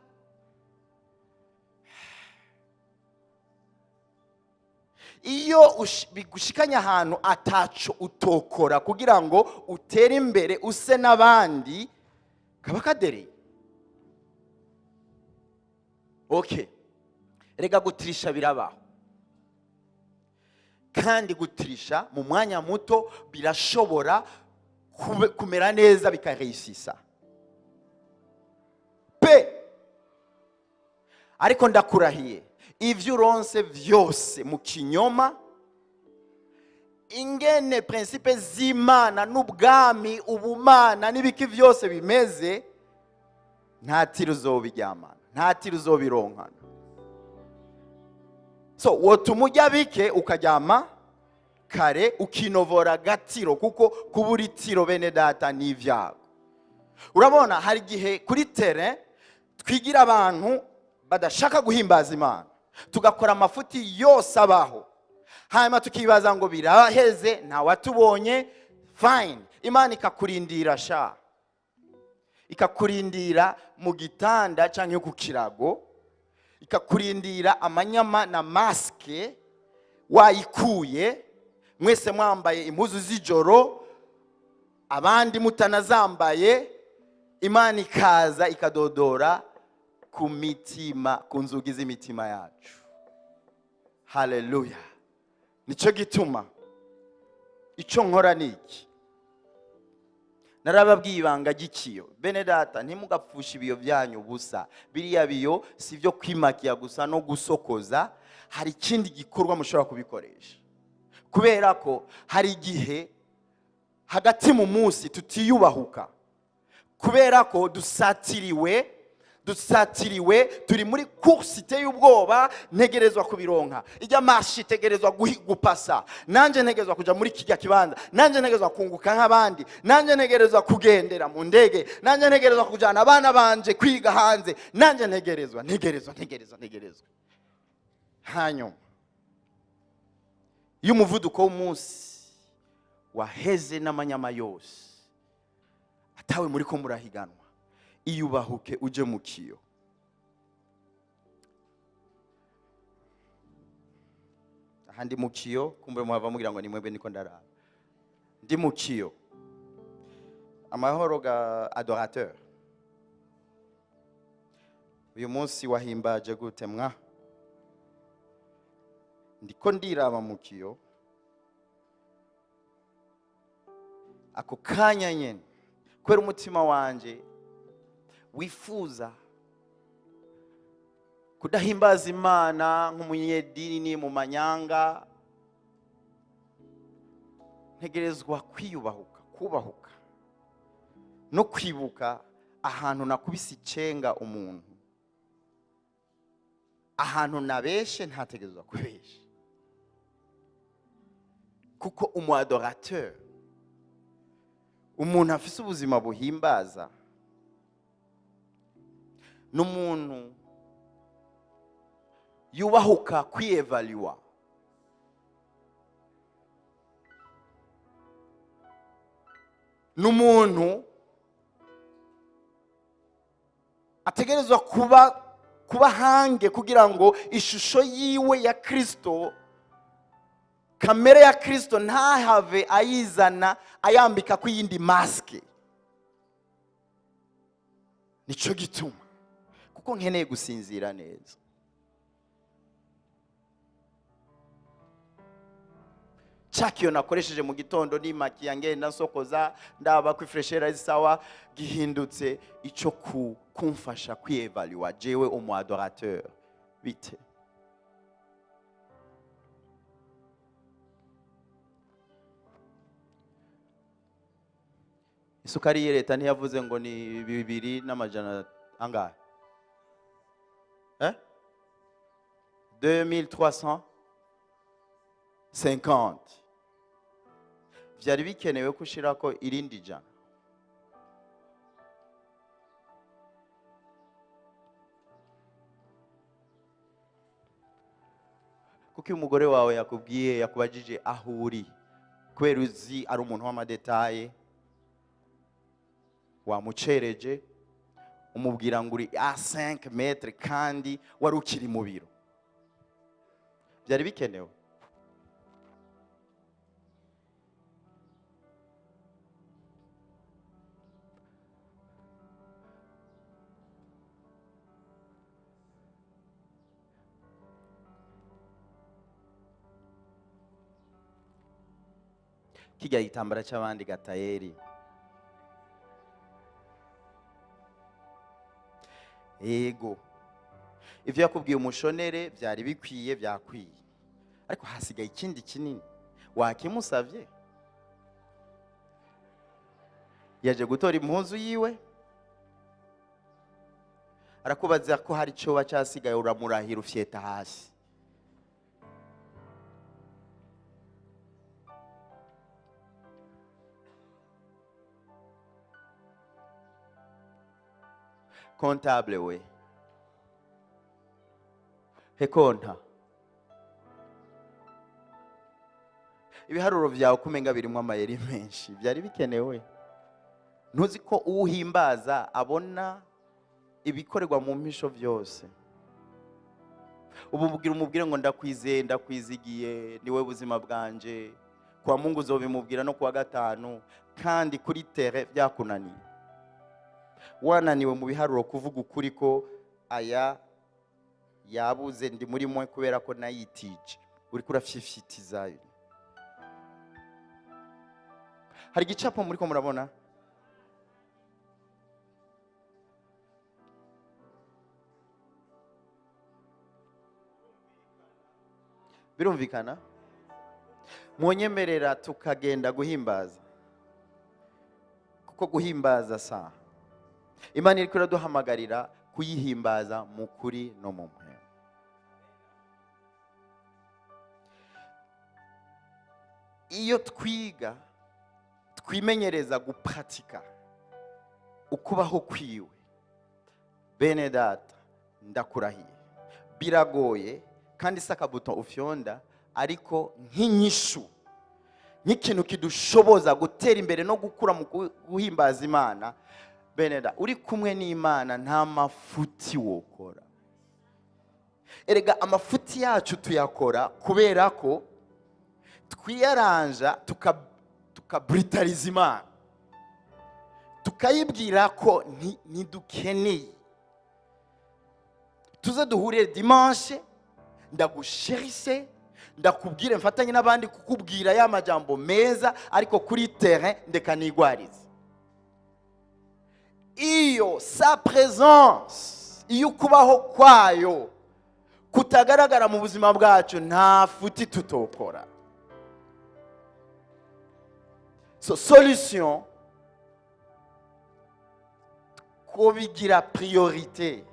iyo bigushikanye ahantu ataco utokora kugira ngo utere imbere use n'abandi, kaba kadereye. Okay, rega gutirisha birabaho, kandi gutirisha mu mwanya muto birashobora kumera neza, bikareisisa pe. Ariko ndakurahiye, ivyo uronse vyose mu kinyoma, ingene principe z'Imana n'ubwami, ubumana n'ibiki byose bimeze, nta tiro uzobiryamana, nta tiro uzobironkana. So wotuma ujya bike, ukaryama kare, ukinovora agatiro, kuko kubura itiro, bene data, ni ibyago. Urabona, hari igihe kuri terrain twigira abantu badashaka guhimbaza Imana, tugakora amafuti yose abaho, hanyuma tukibaza ngo biraheze, ntawatubonye. Fine, Imana ikakurindira sha, ikakurindira mu gitanda cyangwa ku kirago, ikakurindira amanyama na masque wayikuye, mwese mwambaye impuzu z'ijoro, abandi mutanazambaye. Imana ikaza ikadodora ku mitima, ku nzugi z'imitima yacu. Haleluya! Nicyo gituma icyo nkora ni iki. Narababwiye ibanga ry'ikiyo. Bene data, ntimugapfushe ibiyo byanyu ubusa. Biriya biyo si ibyo kwimakiya gusa no gusokoza, hari ikindi gikorwa mushobora kubikoresha. Kubera ko hari igihe hagati mu munsi tutiyubahuka, kubera ko dusatiriwe, turi muri course iteye ubwoba. Ntegerezwa kubironka, ijya marché itegerezwa gupasa, nanjye ntegerezwa kujya muri kijya kibanza, nanjye ntegerezwa kunguka nk'abandi, nanjye ntegerezwa kugendera mu ndege, nanjye ntegerezwa kujyana abana banje kwiga hanze, nanjye ntegerezwa, ntegerezwa, ntegerezwa, ntegerezwa. Hanyuma iyo umuvuduko w'umunsi waheze n'amanyama yose, atawe muri ko murahiganwa, iyubahuke uje mu kiyo. Aha ndi mu kiyo, kumbe muhava mugira ngo ni mwebwe niko ndaraba. Ndi mu kiyo. Amahoro ga adorateur. Uyu munsi wahimbaje gute mwa? Ndiko ndiraba mu kiyo. Ako kanya nyene, kubera umutima wanje wifuza kudahimbaza Imana nk'umunyedini mu manyanga, ntegerezwa kwiyubahuka, kubahuka no kwibuka ahantu nakubise icenga umuntu, ahantu nabeshe ntategerezwa kubesha, kuko umu adorateur, umuntu afise ubuzima buhimbaza, n'umuntu yubahuka kwiyevaliwa. N'umuntu ategerezwa kuba hange kugira ngo ishusho yiwe ya Kristo, kamere ya Kristo, ntahave ayizana ayambika ku yindi masque. Nico gituma, kuko nkeneye gusinzira neza, cya kiyo nakoresheje mu gitondo nimakiya, ngenda nsokoza, ndaba ko ifraîcheur ari sawa, gihindutse icyo kumfasha kwiyevaliwa jewe umu adorateur. Bite? Isukari ye leta ntiyavuze ngo ni bibiri n'amajana angahe? 2350. Vyari bikenewe ko ushirako irindi jana? Kuko iyo umugore wawe yakubwiye, yakubajije aho uri, kubera uzi ari umuntu w'amadétails, wamucereje, umubwira ngo uri a 5 mètres kandi wari ukiri mu biro. Byari bikenewe? Kijya gitambara cy'abandi gatayeri. Yego, ivyo yakubwiye umushonere byari bikwiye, byakwiye, ariko hasigaye ikindi kinini. Wakimusavye? Yaje gutora impuzu yiwe, arakubaza ko hari icyoba cyasigaye, uramurahira, ufyeta hasi. Comptable we, hekonta ibiharuro byawe kumenga birimo amayeri menshi. Byari bikenewe? Ntuzi ko uwuhimbaza abona ibikorerwa mu mpisho byose? Ubu bubwira, umubwire ngo ndakwizeye, ndakwizigiye, niwe buzima bwanje. Kwa Mungu uzobimubwira no kuwa gatanu, kandi kuri terrain byakunaniye, wananiwe mu biharuro kuvuga ukuri ko aya yabuze, ndi muri mwe kubera ko nayitije, uriko urafyifyitizayo. Hari igicapo muriko murabona. Birumvikana? Mwonyemerera tukagenda guhimbaza, kuko guhimbaza sa Imana iriko iraduhamagarira kuyihimbaza mu kuri no mu mpwemu. Iyo twiga, twimenyereza gupratika ukubaho kwiwe, bene data, ndakurahiye, biragoye kandi si akabuto ufyonda, ariko nk'inyishu, nk'ikintu kidushoboza gutera imbere no gukura mu guhimbaza Imana. Bene data, uri kumwe n'Imana nta mafuti wokora. Erega amafuti yacu tuyakora kubera ko twiyaranja, tukaburitariza Imana, tukayibwira ko ntidukeneye tuze duhurire dimanche, ndagusherise, ndakubwire, mfatanye n'abandi kukubwira ya majambo meza, ariko kuri terrain ndeka nigwarize. Iyo sa présence, iyo ukubaho kwayo kutagaragara mu buzima bwacu, nta futi tutokora. So solution, kubigira priorité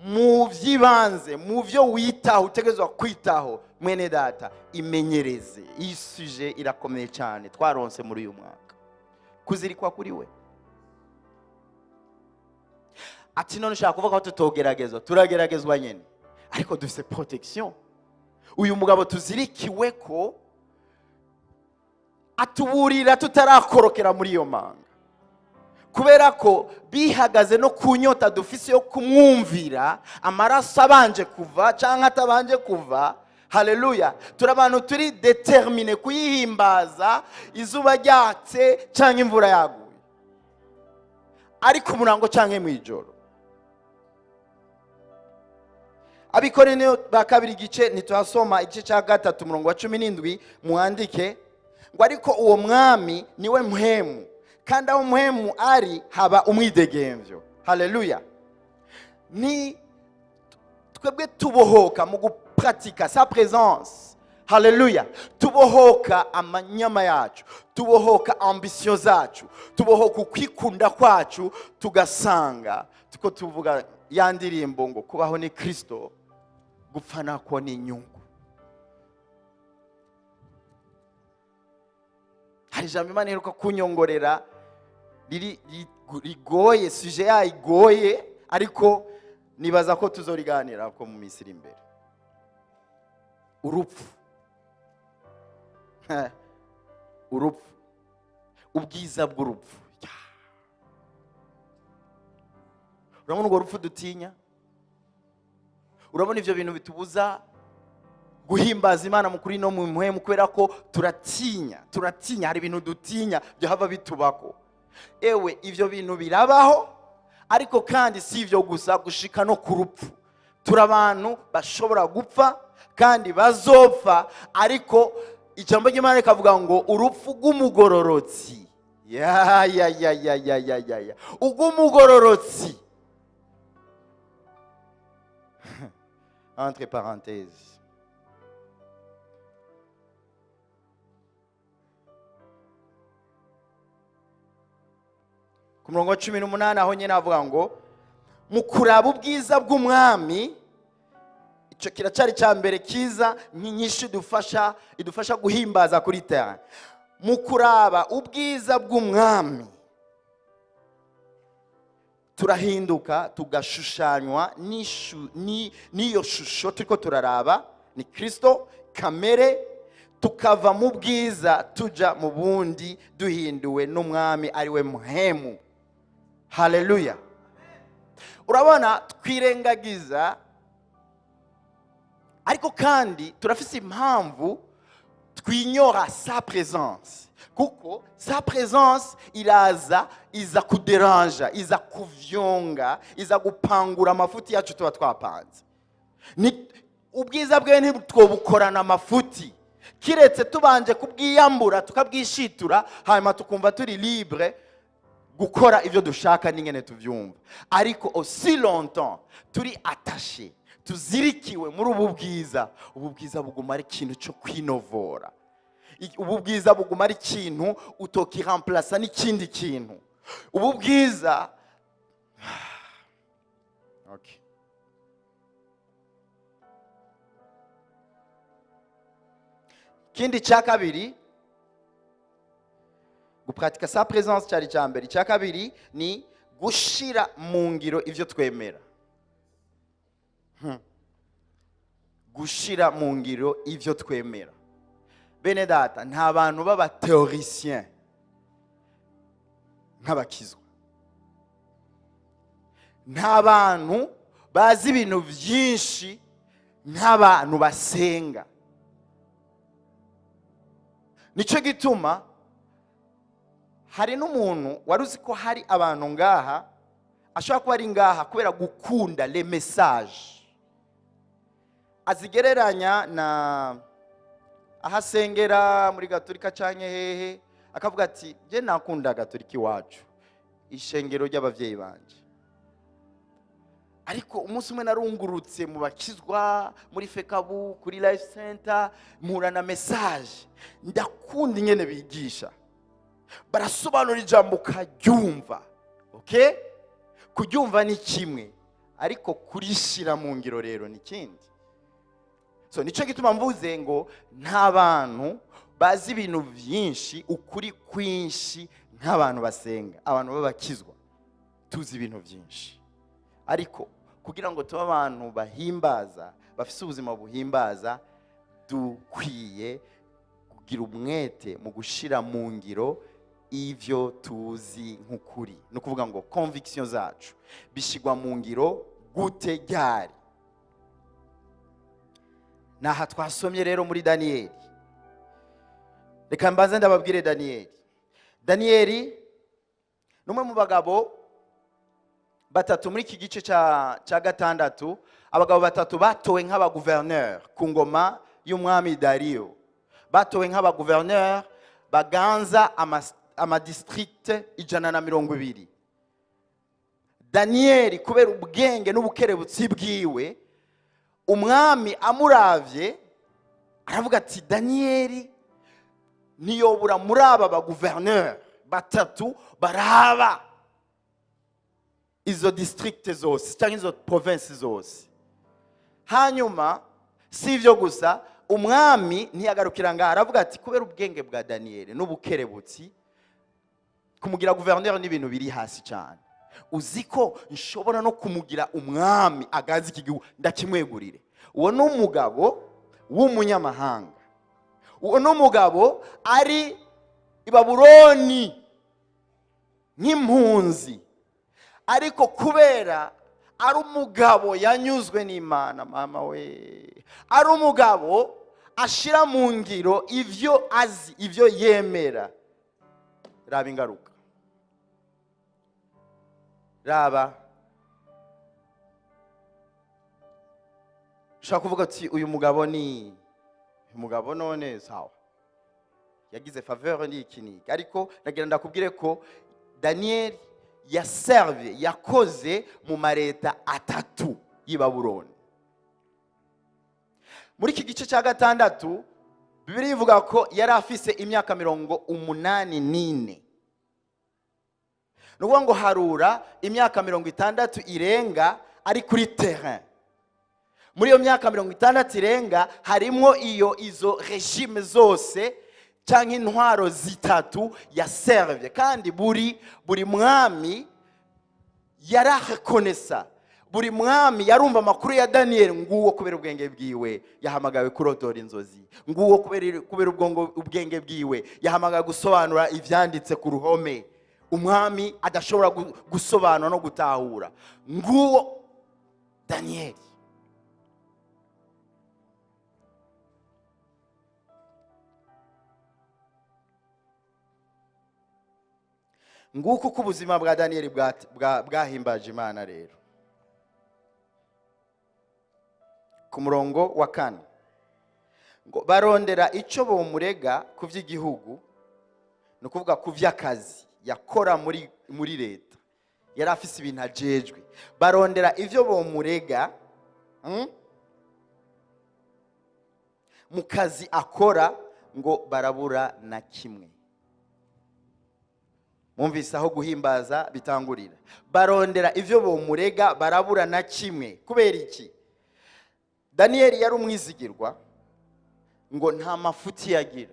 mu by'ibanze, mu byo witaho, utegerezwa kwitaho. Mwene data, imenyereze. Iyi sujet irakomeye cyane twaronse muri uyu mwaka, kuzirikwa kuri we. Ati none ushaka kuvuga ko tutogeragezwa? Turageragezwa nyine, ariko dufite protection. Uyu mugabo tuzirikiwe ko atuburira tutarakorokera muri iyo manga, kubera ko bihagaze no ku nyota dufise yo kumwumvira, amaraso abanje kuva cyangwa atabanje kuva. Haleluya! Turi abantu turi déterminés kuyihimbaza, izuba ryatse cyangwa imvura yaguye, ari ku murango cyangwa mu ijoro. Abakorinto ba kabiri, igice ntituhasoma, igice cya 3, umurongo wa 17, mwandike ngo: "Ariko uwo mwami niwe Mpwemu, kandi aho Mpwemu ari haba umwidegemvyo." Haleluya! Ni twebwe tubohoka mu gupratika sa présence. Haleluya! Tubohoka amanyama yacu, tubohoka ambition zacu, tubohoka ukwikunda kwacu, tugasanga tuko tuvuga ya ndirimbo ngo: "Kubaho ni Kristo, gupfa nako ni inyungu." Hari ijambo Imana iheruka kunyongorera riri rigoye, sujet yayo igoye, ariko nibaza ko tuzoriganira ko mu minsi iri imbere. Urupfu, urupfu, ubwiza bw'urupfu. Ya. Urabona urwo rupfu dutinya? Urabona ibyo bintu bitubuza guhimbaza Imana mu kuri no mu mpwemu? Kubera ko turatinya, turatinya, hari ibintu dutinya byohava bitubako. Ewe, ibyo bintu birabaho, ariko kandi si ibyo gusa, gushika no ku rupfu. Turi abantu bashobora gupfa kandi bazopfa, ariko ijambo ry'Imana rikavuga ngo urupfu rw'umugororotsi, ya ya ya ya ya ya ya ya, urw'umugororotsi, entre parenthèses. Ku murongo wa 18 aho nyine avuga ngo mu kuraba ubwiza bw'umwami. Icyo kiracyari cya mbere kiza nk'inyinshi idufasha guhimbaza kuri terrain. Mu kuraba ubwiza bw'umwami turahinduka, tugashushanywa n'iyo shusho turiko turaraba, ni Kristo kamere, tukava mu bwiza tuja mu bundi, duhinduwe n'umwami ari we Mpwemu. Haleluya! Urabona, twirengagiza, ariko kandi turafise impamvu twinyora sa présence, kuko sa présence iraza, iza kuderanja, iza kuvyonga, iza gupangura amafuti yacu tuba twapanze. Ni ubwiza bwe ntitwobukorana amafuti, kiretse tubanje kubwiyambura, tukabwishitura, hanyuma tukumva turi libre gukora ibyo dushaka n'ingene tubyumva. Ariko aussi longtemps turi attaché, tuzirikiwe muri ubu bwiza, ubu bwiza buguma ari ikintu cyo kwinovora. Ubu bwiza buguma ari ikintu utokiramplasa n'ikindi kintu. Ubu bwiza, okay. Ikindi cya kabiri, gupratika sa présence cyari icya mbere. Icya kabiri ni gushira mu ngiro ibyo twemera. Gushira mu ngiro ibyo twemera. Bene data, nta bantu b'aba théoriciens nk'abakizwa, nta bantu bazi ibintu byinshi. Nk'abantu basenga, nicyo gituma hari n'umuntu wari uzi ko hari abantu ngaha ashobora kuba ari ngaha kubera gukunda le message, azigereranya na aho asengera muri Gatolika canke hehe, akavuga ati: "Je nakunda Gatolika iwacu, ishengero ry'abavyeyi banje, ariko umunsi umwe narungurutse mu bakizwa muri FECABU, kuri Life Center, mpura na message. Ndakunda ingene bigisha, barasobanura ijambo ukaryumva." Okay, kuryumva ni kimwe, ariko kurishyira mu ngiro rero ni ikindi. So nicyo gituma mvuze ngo nta bantu bazi ibintu byinshi, ukuri kwinshi, nk'abantu basenga. Abantu b'abakizwa tuzi ibintu byinshi, ariko kugira ngo tube abantu bahimbaza, bafise ubuzima buhimbaza, dukwiye kugira umwete mu gushyira mu ngiro ivyo tuzi nk'ukuri. Ni ukuvuga ngo conviction zacu bishyirwa mu ngiro gute, ryari? Naha twasomye rero muri Daniyeli. Reka mbanze ndababwire Daniyeli. Daniyeli ni umwe mu bagabo batatu muri iki gice cya gatandatu, abagabo batatu batowe nk'abaguverineri ku ngoma y'umwami Dariyo, batowe nk'abaguverineri baganza amadistrict 120. Daniyeli, kubera ubwenge n'ubukerebutsi bwiwe, umwami amuravye aravuga ati: "Daniyeli ntiyobura muri aba baguverineri batatu baraba izo district zose cyangwa izo province zose." Hanyuma si ibyo gusa, umwami ntiyagarukira ngaha, aravuga ati: "Kubera ubwenge bwa Daniyeli n'ubukerebutsi, kumugira guverineri n'ibintu biri hasi cyane. Uzi ko nshobora no kumugira umwami, aganza iki gihugu, ndakimwegurire." Uwo ni umugabo w'umunyamahanga, uwo ni umugabo ari i Babuloni nk'impunzi, ariko kubera ari umugabo yanyuzwe n'Imana, mama we, ari umugabo ashyira mu ngiro ibyo azi, ibyo yemera, raba ingaruka, raba. Ushobora kuvuga ati: "Uyu mugabo ni uyu mugabo none sawa, yagize faveur ni iki n'iki." Ariko nagira ndakubwire ko Daniel yaserve, yakoze mu mareta atatu y'i Babuloni. Muri iki gice cya gatandatu, Bibiliya ivuga ko yari afise imyaka 84. Ni ukuvuga ngo harura imyaka 60 irenga ari kuri terrain. Muri iyo myaka 60 irenga harimo izo régime zose cyangwa intwaro zitatu yaservye, kandi buri mwami yararekonesa, buri mwami yarumva amakuru ya Daniyeli: "Nguwo kubera ubwenge bwiwe yahamagawe kurotora inzozi, nguwo kubera ubwenge bwiwe yahamagawe gusobanura ibyanditse ku ruhome umwami adashobora gusobanura no gutahura, nguwo Daniyeli." Nguko uko ubuzima bwa Daniyeli bwahimbaje Imana. Rero ku murongo wa kane ngo: "Barondera icyo bomurega ku by'igihugu." Ni ukuvuga ku by'akazi yakora muri leta, yari afise ibintu ajejwe. Barondera ibyo bomurega mu kazi akora, ngo barabura na kimwe. Mwumvise aho guhimbaza bitangurira? Barondera ibyo bomurega, barabura na kimwe. Kubera iki? Daniyeli yari umwizigirwa, ngo nta mafuti yagira.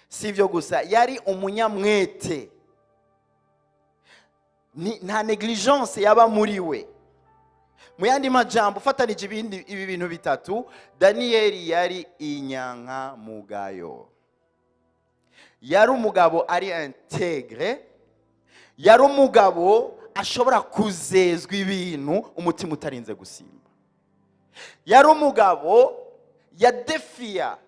Si ibyo gusa, yari umunyamwete, nta négligence yaba muri we. Mu yandi majambo, ufatanije ibindi ibi bintu bitatu, Daniyeli yari inyankamugayo, yari umugabo ari intègre, yari umugabo ashobora kuzezwa ibintu umutima utarinze gusimba. Yari umugabo yadefiya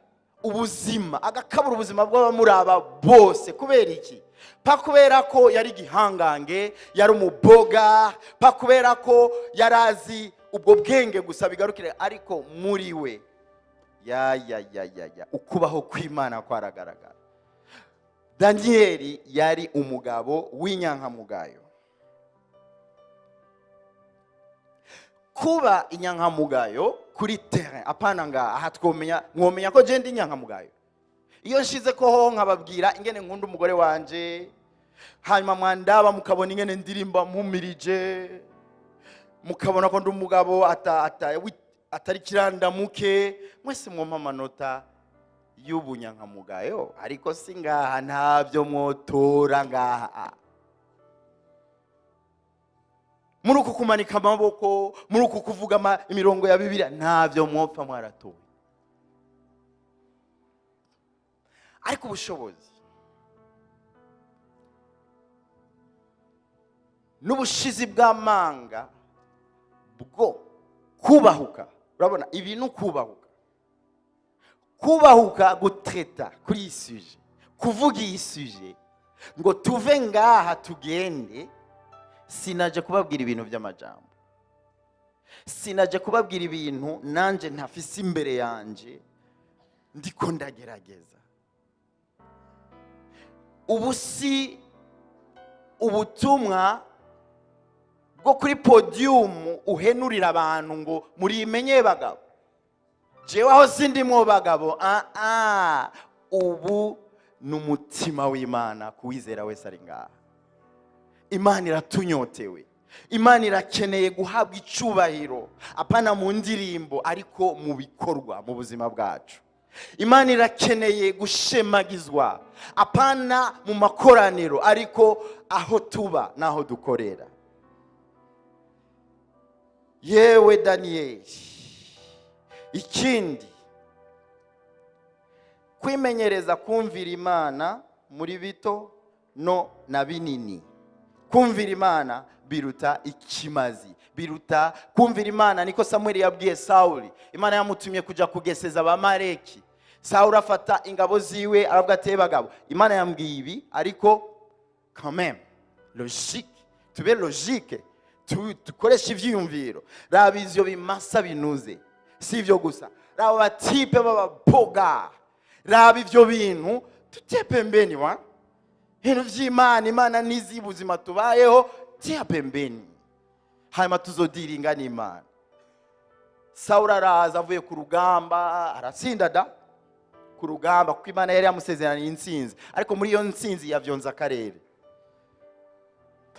ubuzima, agakabura ubuzima bw'abamuraba bose. Kubera iki? Pas kubera ko yari igihangange, yari umuboga, pas kubera ko yari azi ubwo bwenge gusa bigarukire, ariko muri we, ya ya ya ya ya, ukubaho kw'Imana kwaragaragara. Daniyeli yari umugabo w'inyankamugayo. Kuba inyankamugayo kuri terrain, apana nga aha twomenya, mwomenya ko je ndi inyankamugayo iyo nshize ko ho nkababwira ingene nkunda umugore wanje, hanyuma mwandaba mukabona ingene ndirimba mpumirije, mukabona ko ndi umugabo atari kirandamuke, mwese mwompa amanota y'ubunyankamugayo. Ariko si ngaha, ntabyo mwotora ngaha. Muri uku kumanika amaboko, muri uku kuvuga imirongo ya Bibiliya, ntabyo mwopfa mwaratoye. Ariko ubushobozi n'ubushizi bw'amanga bwo kubahuka, urabona ibi ni ukubahuka, kubahuka gutreta kuri iyi sujet, kuvuga iyi sujet ngo tuve ngaha tugende. Sinaje kubabwira ibintu by'amajambo, sinaje kubabwira ibintu nanje ntafise imbere yanje, ndiko ndagerageza. Ubu si ubutumwa bwo kuri podium uhenurira abantu ngo murimenye bagabo, jewe aho sindimwo bagabo. Ubu ni umutima w'Imana kuwizera wese ari ngaha. Imana iratunyotewe, Imana irakeneye guhabwa icubahiro, apana mu ndirimbo ariko mu bikorwa, mu buzima bwacu. Imana irakeneye gushemagizwa, apana mu makoraniro ariko aho tuba n'aho dukorera. Yewe Daniyeli, ikindi kwimenyereza kumvira Imana muri bito no na binini. Kumvira Imana biruta ikimazi, biruta kumvira Imana. Niko Samuel yabwiye Sawuli. Imana yamutumye kuja kugeseza Abamaleki. Sawuli afata ingabo ziwe aravuga ati bagabo, Imana yambwiye ibi, ariko quand même logique, tube logique, dukoreshe ivyiyumviro. Raba ivyo bimasa binuze, si ivyo gusa, raba batipe b'ababoga, raba ivyo bintu tutie pembeni wa ibintu vy'Imana. Imana nizi ubuzima tubayeho, tia pembeni, hanyuma tuzodiringa n'Imana. Sawuli araza avuye ku rugamba, aratsinda da ku rugamba, kuko Imana yari yamusezeraniye intsinzi, ariko muri iyo ntsinzi yavyonza akarere.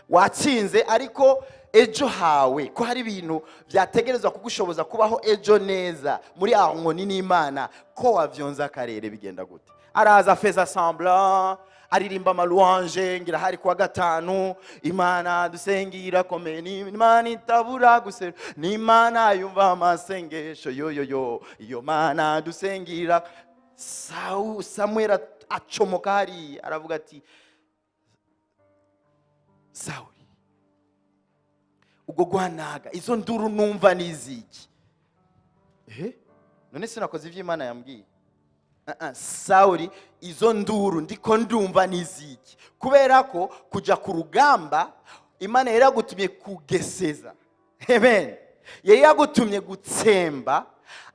Watsinze, ariko ejo hawe ko hari ibintu byategerezwa kugushoboza kubaho ejo neza muri harmonie n'Imana, ko wavyonza akarere, bigenda gute? Araza feza semblant, aririmba amalouange, ngira hari kuwa gatanu, Imana dusengira komeye, ni Imana itabura gusera, ni Imana yumva amasengesho, yo yo yo, iyo Mana dusengira. Samuel acomoka hariya aravuga ati Sawuli, ubwo gwanaga izo nduru numva niziki? None sinakoze ivyo Imana yambwiye? Sawuli, izo nduru ndiko ndumva niziki? Kubera ko kuja ku rugamba Imana yari yagutumye kugeseza, amen, yari yagutumye gutsemba,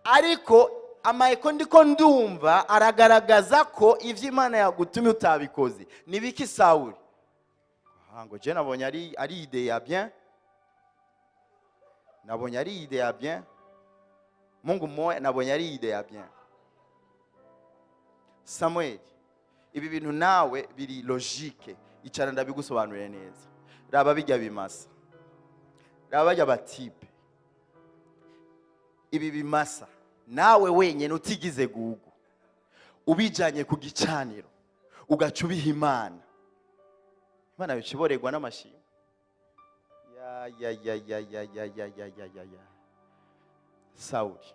ariko amayeko ndiko ndumva aragaragaza ko ivyo Imana yagutumye utabikoze. Nibiki Sawuli? Ngo je nabonye ari idée ya bien, nabonye ari idée ya bien, Mungu mmoya, nabonye ari idée ya bien. Samuel, ibi bintu nawe biri logique, icara ndabigusobanurire neza. Raba bijya bimasa, raba bajya batipe, ibi bimasa nawe wenyine utigize gugu, ubijanye ku gicaniro ugaca ubiha Imana, Imana bikiborerwa n'amashimwe. Ya ya ya ya ya ya ya ya ya ya ya, Sawuli,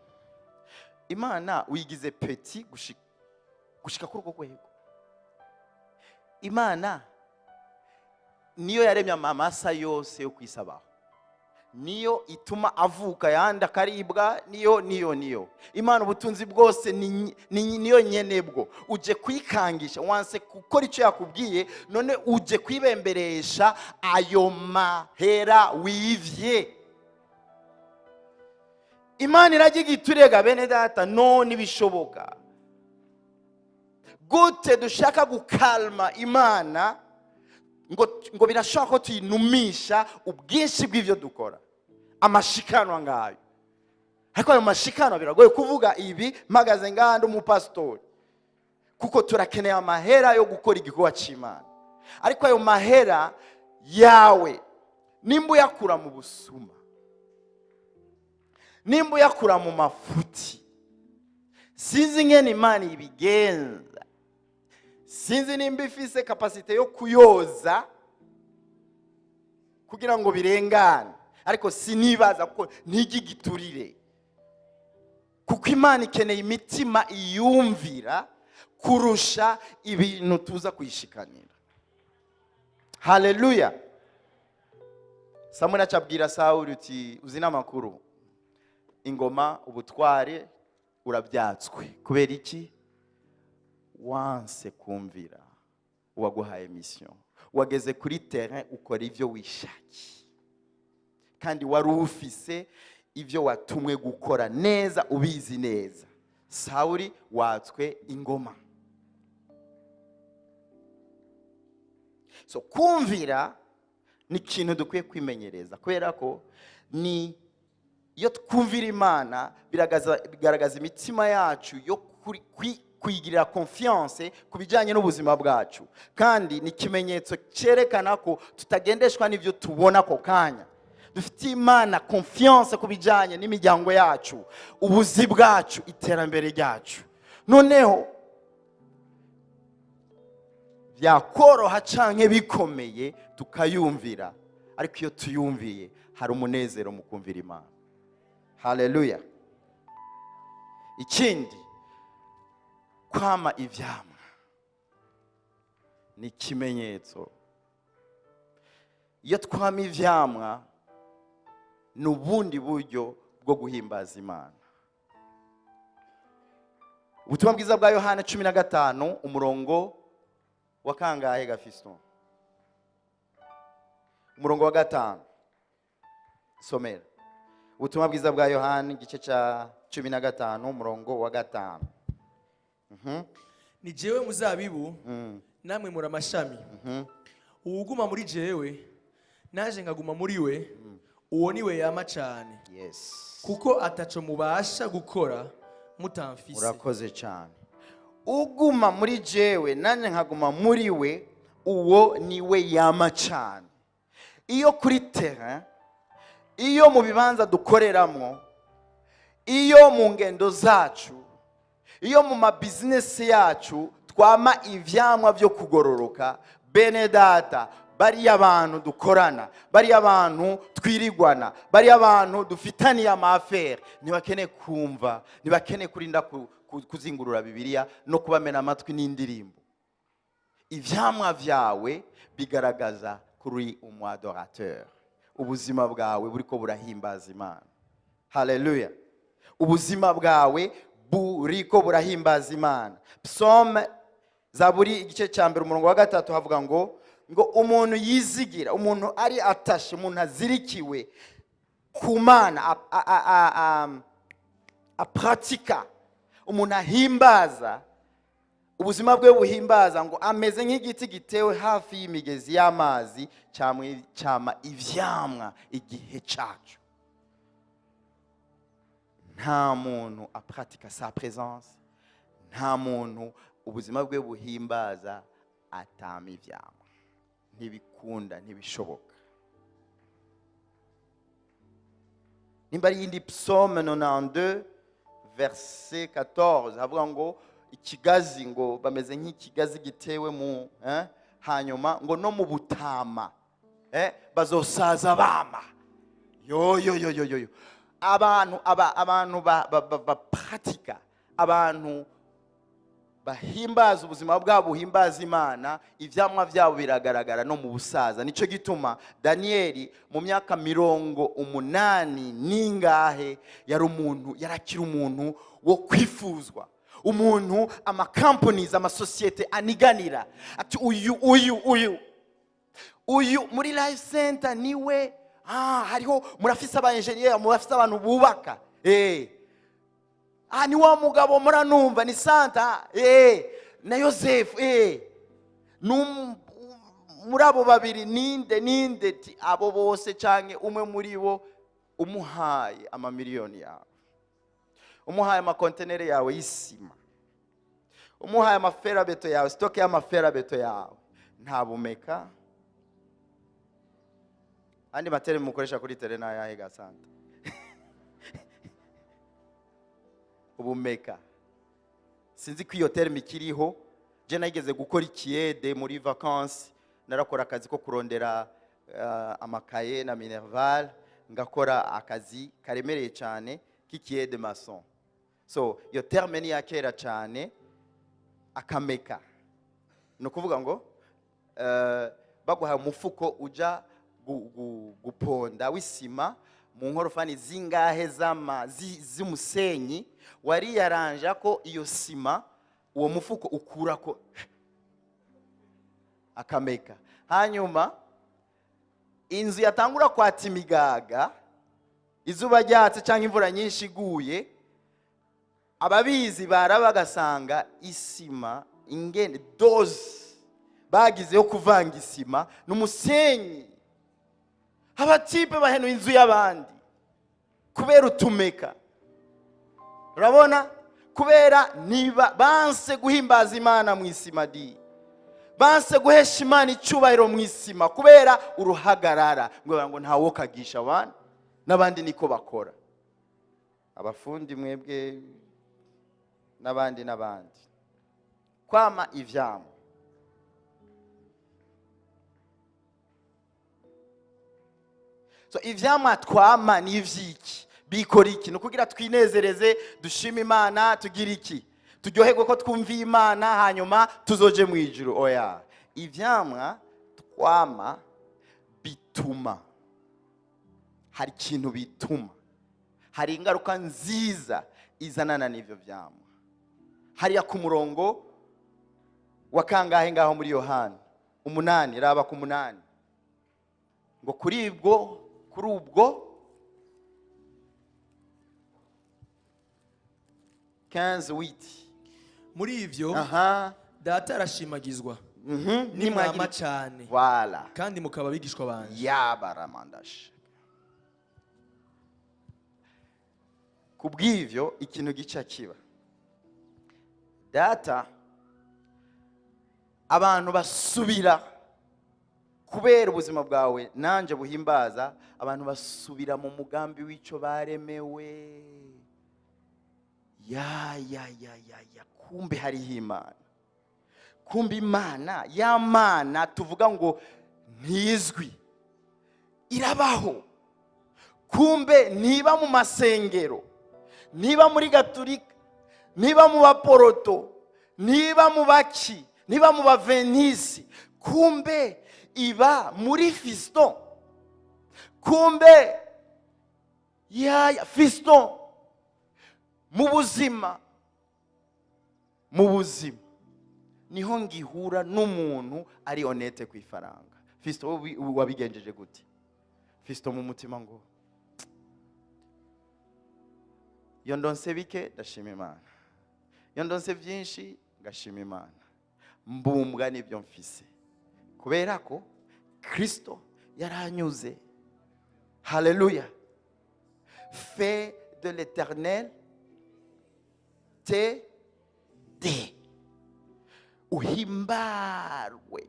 Imana wigize petit gushika kuri urwo rwego. Imana niyo yaremye amamasa yose yo kwisabaho, Niyo ituma avuka, yandi akaribwa. Niyo Imana, ubutunzi bwose niyo nyene bwo. Uje kwikangisha, wanse gukora icyo yakubwiye, none uje kwibemberesha ayo mahera wivye. Imana irajya igiturega. Bene data, none bishoboka gute dushaka gukalma Imana ngo birashoboka ko tuyinumisha ubwinshi bw'ibyo dukora, amashikanwa ngayo? Ariko ayo mashikanwa biragoye kuvuga ibi mpagaze ngaha ndi umupasitori, kuko turakeneye amahera yo gukora igikorwa cy'Imana. Ariko ayo mahera yawe, nimba uyakura mu busuma, nimba uyakura mu mafuti, sinzi ingene Imana ibigenza, sinzi nimba ifise capacité yo kuyoza kugira ngo birengane, ariko sinibaza, kuko ntigigiturire, kuko Imana ikeneye imitima iyumvira kurusha ibintu tuza kuyishikanira. Haleluya! Samweli acabwira Sawuli uti: "Uzi n'amakuru, ingoma, ubutware urabyatswe. Kubera iki? Wanse kumvira uwaguhaye mission, wageze kuri terrain ukora ibyo wishakiye, kandi wari ufise ibyo watumwe gukora neza, ubizi neza. Sawuli, watswe ingoma." So kumvira ni ikintu dukwiye kwimenyereza, kubera ko ni iyo twumvira Imana bigaragaza imitima yacu yo kwigirira confiance ku bijyanye n'ubuzima bwacu, kandi ni ikimenyetso cyerekana ko tutagendeshwa n'ibyo tubona ako kanya. Dufitiye Imana confiance ku bijyanye n'imiryango yacu, ubuzi bwacu, iterambere ryacu. Noneho byakoroha canke bikomeye, tukayumvira. Ariko iyo tuyumviye, hari umunezero mu kumvira Imana. Haleluya! Ikindi, kwama ivyamwa ni ikimenyetso. Iyo twama ivyamwa, ni ubundi buryo bwo guhimbaza Imana. Ubutumwa bwiza bwa Yohana 15, umurongo wa kangahe gafisto? Umurongo wa 5. Somera Ubutumwa bwiza bwa Yohana, igice cya 15, umurongo wa 5. Ni jewe muzabibu, namwe muri amashami. Uwuguma muri jewe, naje nkaguma muri we, uwo niwe yama cane, kuko ataco mubasha gukora mutamfise. Urakoze cyane. Uguma muri jewe, nanjye nkaguma muri we, uwo niwe yama cyane. Iyo kuri terrain, iyo mu bibanza dukoreramo, iyo mu ngendo zacu, iyo mu mabizinesi yacu twama ivyamwa byo kugororoka, bene data, bariya bantu dukorana, bariya bantu twirigwana, bariya bantu dufitaniye ama affaires, ntibakeneye kumva, ntibakeneye kurinda kuzingurura Bibiliya no kubamena amatwi n'indirimbo. Ivyamwa vyawe bigaragaza kuri umu adorateur. Ubuzima bwawe buriko burahimbaza Imana. Haleluya! Ubuzima bwawe buriko burahimbaza Imana. Psaume, Zaburi, igice cya 1, umurongo wa 3, havuga ngo umuntu yizigira, umuntu ari atashe, umuntu azirikiwe ku Mana, apratika, umuntu ahimbaza, ubuzima bwe buhimbaza, ngo ameze nk'igiti gitewe hafi y'imigezi y'amazi, cyama ivyamwa igihe cacu. Nta muntu apratika sa présence, nta muntu ubuzima bwe buhimbaza atama ivyamwa. Ntibikunda, ntibishoboka. Nimba ari iyindi psaume 92 verset 14, havuga ngo ikigazi, ngo bameze nk'ikigazi gitewe mu hanyuma ngo no mu butama bazosaza bama. Yo yo yo yo yo yo! Abantu aba abantu bapratika, abantu Bahimbaza ubuzima bwabo, buhimbaza Imana, ivyamwa byabo biragaragara no mu busaza. Nicyo gituma Daniyeli mu myaka 80 n'ingahe yari umuntu, yarakiri umuntu wo kwifuzwa, umuntu amakampanizi, amasosiyete aniganira ati: "Uyu, uyu, uyu, uyu muri Life Center niwe." Hariho, murafise aba engineer, murafise abantu bubaka. Ni wa mugabo muranumva ni Santa na Yosefu. Muri abo babiri ninde, ninde? Ti abo bose canke umwe muri bo, umuhaye amamiliyoni yawe, umuhaye amakontenere yawe y'isima, umuhaye amaferabeto yawe, stock y'amaferabeto yawe, nta bumeka. Andi ma termes mukoresha kuri terrain n'ayahe ga Santa? Ubumeka, sinzi ko iyo terme ikiriho. Je nageze gukora ikiyede muri vacances, narakora akazi ko kurondera amakaye na minerval, ngakora akazi karemereye cyane k'ikiyede maçon. So iyo terme ni iya kera cyane. Akameka ni ukuvuga ngo baguhaye umufuko uja guponda w'isima mu nkorofani zingahe z'umusenyi, wariyaranja ko iyo sima uwo mufuko ukurako akameka. Hanyuma inzu yatangura kwata imigaga, izuba ryatse cyangwa imvura nyinshi iguye, ababizi baraba bagasanga isima ingene dose bagize yo kuvanga isima n'umusenyi. Abatipe bahenuye inzu y'abandi kubera utumeka. Urabona, kubera niba banse guhimbaza Imana mu isima, di banse guhesha Imana icyubahiro mu isima kubera uruhagarara, ngo ntawokagisha abandi n'abandi niko bakora, abafundi mwebwe n'abandi n'abandi. Kwama ivyamwa. So ivyamwa twama ni ivyiki? Bikora iki? Ni ukugira twinezereze, dushime Imana, tugira iki, turyoherwe ko twumviye Imana, hanyuma tuzoje mu ijuru? Oya, ivyamwa twama bituma hari ikintu, bituma hari ingaruka nziza izanana n'ivyo vyamwa. Hariya ku murongo wa kangahe ngaho muri Yohana 8? Raba ku 8, ngo kuri ubwo 15:8. Muri ivyo Data arashimagizwa nimwama cyane Voilà. kandi mukaba abigishwa banje. Yabaramandashe. Kubw'ivyo ikintu gica kiba, Data, abantu basubira kubera ubuzima bwawe nanje buhimbaza, abantu basubira mu mugambi w'ico baremewe. Ya ya ya ya ya, kumbe hariho Imana, kumbe Imana, ya Mana tuvuga ngo ntizwi, irabaho. Kumbe niba mu masengero, niba muri Gaturika, niba mu Baporoto, niba mu baki, niba mu Bavenisi, kumbe iba muri Fiston. Kumbe yaya Fiston, mu buzima niho ngihura n'umuntu ari honnête ku ifaranga. Fiston, wowe wabigenjeje gute? Fiston mu mutima ngo: "Iyo ndonse bike ndashima Imana, iyo ndonse byinshi ngashima Imana, mbumbwa n'ibyo mfise kubera ko Kristo yaranyuze." Haleluya! Fais de l'Éternel te de uhimbarwe,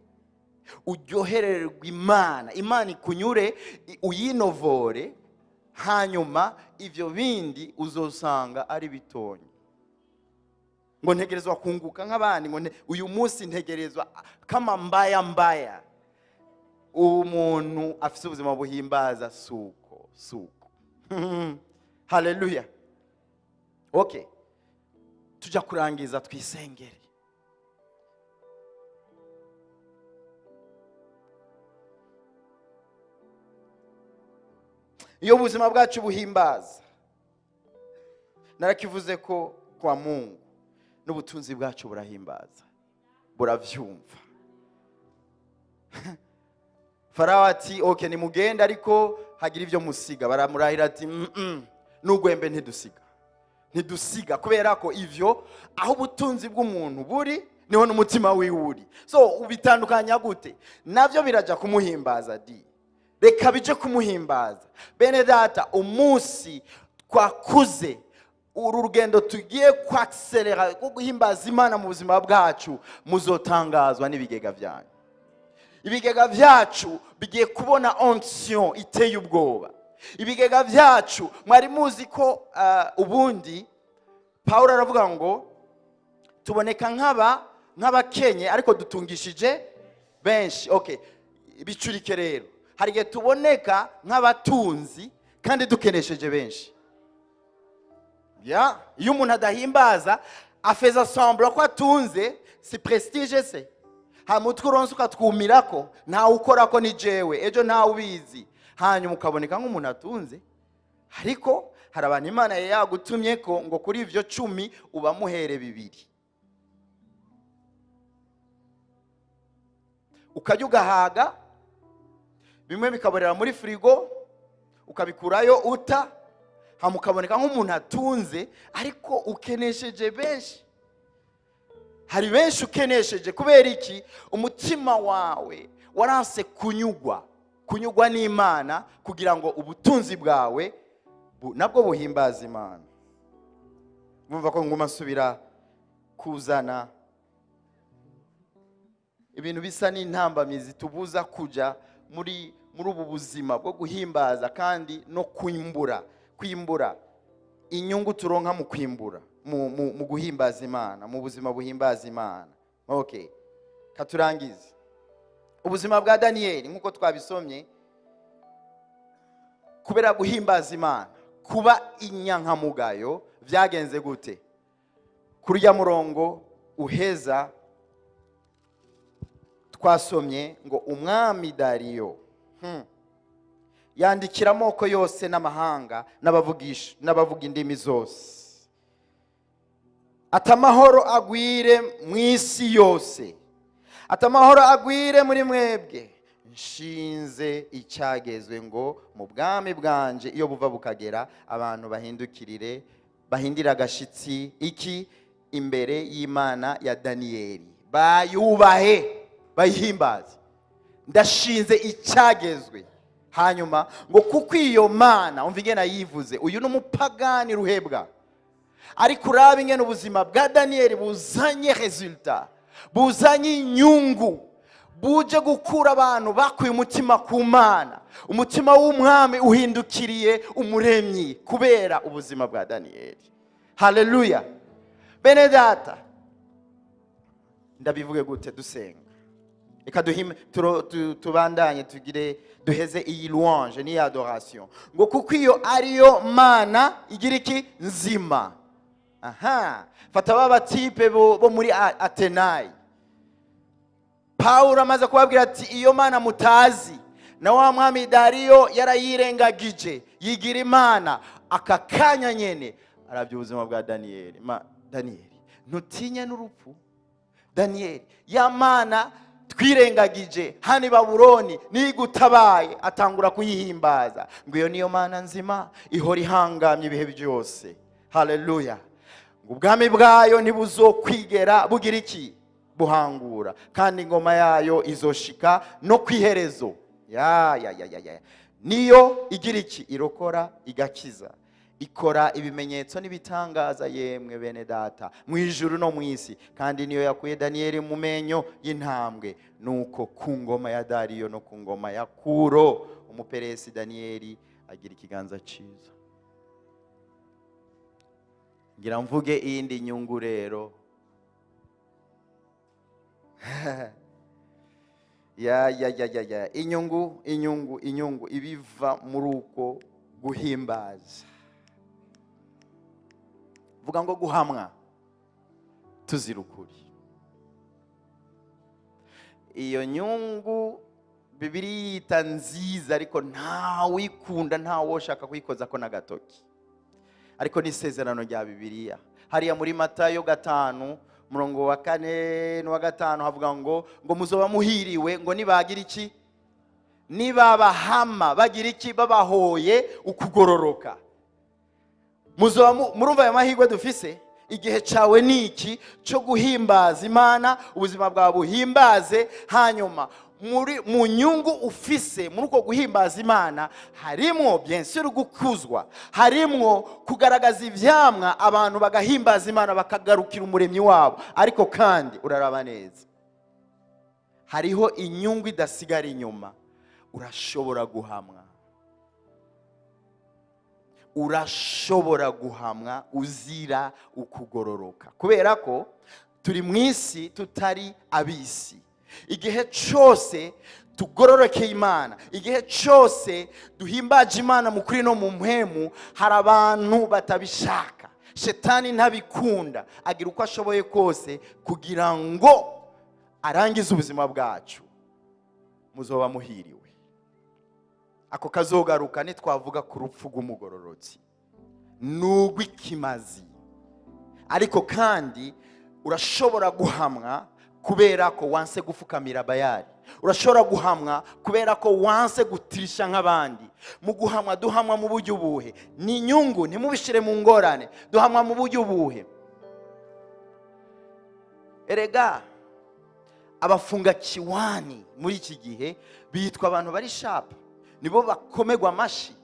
uryohererwe Imana, Imana ikunyure, uyinovore, hanyuma ibyo bindi uzosanga ari bitonyi. Ngo ntegerezwa kunguka nk'abandi, ngo uyu munsi ntegerezwa kama mbaya mbaya. Umuntu afite ubuzima buhimbaza suko suko. Haleluya! Okay, tujya kurangiza, twisengere. Iyo ubuzima bwacu buhimbaza, narakivuze ko kwa Mungu n'ubutunzi bwacu burahimbaza, buravyumva. Farawo ati: "Okay, nimugende, ariko hagira ibyo musiga." Baramurahira ati: N'ugwembe ntidusiga, ntidusiga." Kubera ko ivyo, aho ubutunzi bw'umuntu buri niho n'umutima wiwe uri. So ubitandukanya gute? Navyo biraja kumuhimbaza. Di reka bije kumuhimbaza. Bene data, umunsi twakuze uru rugendo tugiye kwakiserera rwo guhimbaza Imana mu buzima bwacu, muzotangazwa n'ibigega byanyu. Ibigega byacu bigiye kubona onction iteye ubwoba. Ibigega byacu, mwari muzi ko ubundi Paul aravuga ngo tuboneka nk'abakenye ariko dutungishije benshi. Okay, bicurike rero, hari igihe tuboneka nk'abatunzi kandi dukenesheje benshi. Ya, iyo umuntu adahimbaza, afeza semblant ko atunze, si prestige se? Ha mutwe uronse ukatwumirako, ntawe ukorako, ni jewe ejo ntawe ubizi, hanyuma ukaboneka nk'umuntu atunze. Ariko hari abantu Imana yagutumye ko ngo kuri ivyo 10 ubamuhere 2, ukajya ugahaga, bimwe bikaborera muri firigo, ukabikurayo uta, hama ukaboneka nk'umuntu atunze, ariko ukenesheje benshi. Hari benshi ukenesheje. Kubera iki? Umutima wawe waranse kunyugwa n'Imana, kugira ngo ubutunzi bwawe nabwo buhimbaze Imana. Mwumva ko nguma nsubira kuzana ibintu bisa n'intambamizi tubuza kuja muri ubu buzima bwo guhimbaza kandi no kwimbura inyungu turonka mu kwimbura mu guhimbaza Imana, mu buzima buhimbaza Imana. Okay, katurangize ubuzima bwa Daniyeli nk'uko twabisomye. Kubera guhimbaza Imana, kuba inyankamugayo, byagenze gute? Kurya murongo uheza twasomye ngo umwami Dariyo yandikira amoko yose n'amahanga n'abavuga indimi zose ati: "Amahoro agwire mu isi yose." Ati: "Amahoro agwire muri mwebwe. Nshinze icyagezwe ngo mu bwami bwanje, iyo buva bukagera, abantu bahindukirire, bahindire agashitsi iki imbere y'Imana ya Daniyeli, bayubahe, bayihimbaze. Ndashinze icyagezwe." Hanyuma ngo kuko iyo Mana, umva ingene yivuze, uyu ni umupagani ruhebwa, ariko uraba ingene ubuzima bwa Daniyeli buzanye résultat, buzanye inyungu, buje gukura abantu bakuye umutima ku Mana. Umutima w'umwami uhindukiriye Umuremyi kubera ubuzima bwa Daniyeli. Haleluya! Bene data, ndabivuge gute? Dusenga, reka duhime, tubandanye, tugire duheze iyi louange n'iyi adoration. Ngo kuko iyo ariyo Mana igira iki? Nzima. Aha fata ba batipe bo muri Atenayi. Pawulo amaze kubabwira ati: "Iyo Mana mutazi, na wa mwami Dariyo yarayirengagije, yigira imana." Aka kanya nyene arabya ubuzima bwa Daniyeli. Ma Daniyeli, ntutinye n'urupfu? Daniyeli, ya Mana twirengagije hano i Babuloni nigutabaye. Atangura kuyihimbaza ngo iyo niyo Mana nzima ihora ihangamye ibihe byose. Haleluya! Ngo ubwami bwayo ntibuzokwigera bugira iki? Buhangura, kandi ingoma yayo izoshika no ku iherezo. Ya ya ya ya ya, niyo igira iki? Irokora, igakiza, ikora ibimenyetso n'ibitangaza, yemwe bene data, mu ijuru no mu isi, kandi niyo yakuye Daniyeli mu menyo y'intambwe. Nuko ku ngoma ya Dariyo no ku ngoma ya Kuro Umuperesi, Daniyeli agira ikiganza cyiza. Ngira mvuge iyindi nyungu rero. Ya ya ya ya ya, inyungu, inyungu, inyungu ibiva muri uko guhimbaza. Vuga ngo guhamwa tuzira ukuri. Iyo nyungu, Bibiliya yita nziza, ariko ntawikunda, ntawoshaka kuyikozako n'agatoki, ariko ni isezerano rya Bibiliya. Hariya muri Matayo 5, umurongo wa 4 n'uwa 5, havuga ngo muzoba muhiriwe ngo nibagira iki? Nibabahama bagira iki? Babahoye ukugororoka. Muzoba murumva aya mahirwe dufise. Igihe cyawe ni iki cyo guhimbaza Imana, ubuzima bwawe buhimbaze. Hanyuma muri mu nyungu ufise muri uko guhimbaza Imana harimwo, bien sûr, gukuzwa, harimwo kugaragaza ivyamwa, abantu bagahimbaza Imana, bakagarukira Umuremyi wabo. Ariko kandi uraraba neza, hariho inyungu idasigara inyuma. Urashobora guhamwa, urashobora guhamwa uzira ukugororoka, kubera ko turi mu isi, tutari ab'isi. Igihe cyose tugororokeye Imana, igihe cyose duhimbaje Imana mu kuri no mu mpwemu, hari abantu batabishaka. Shetani ntabikunda, agira uko ashoboye kose kugira ngo arangize ubuzima bwacu. Muzoba muhiriwe. Ako kazogaruka nitwavuga ku rupfu rw'umugororotsi ni urw'ikimazi. Ariko kandi urashobora guhamwa kubera ko wanse gufukamira Bayari. Urashobora guhamwa kubera ko wanse gutirisha nk'abandi. Mu guhamwa, duhamwa mu buryo ubuhe? Ni inyungu, ntimubishire mu ngorane. Duhamwa mu buryo ubuhe? Erega abafunga kiwani muri iki gihe bitwa abantu bari sharp, nibo bakomerwa amashi.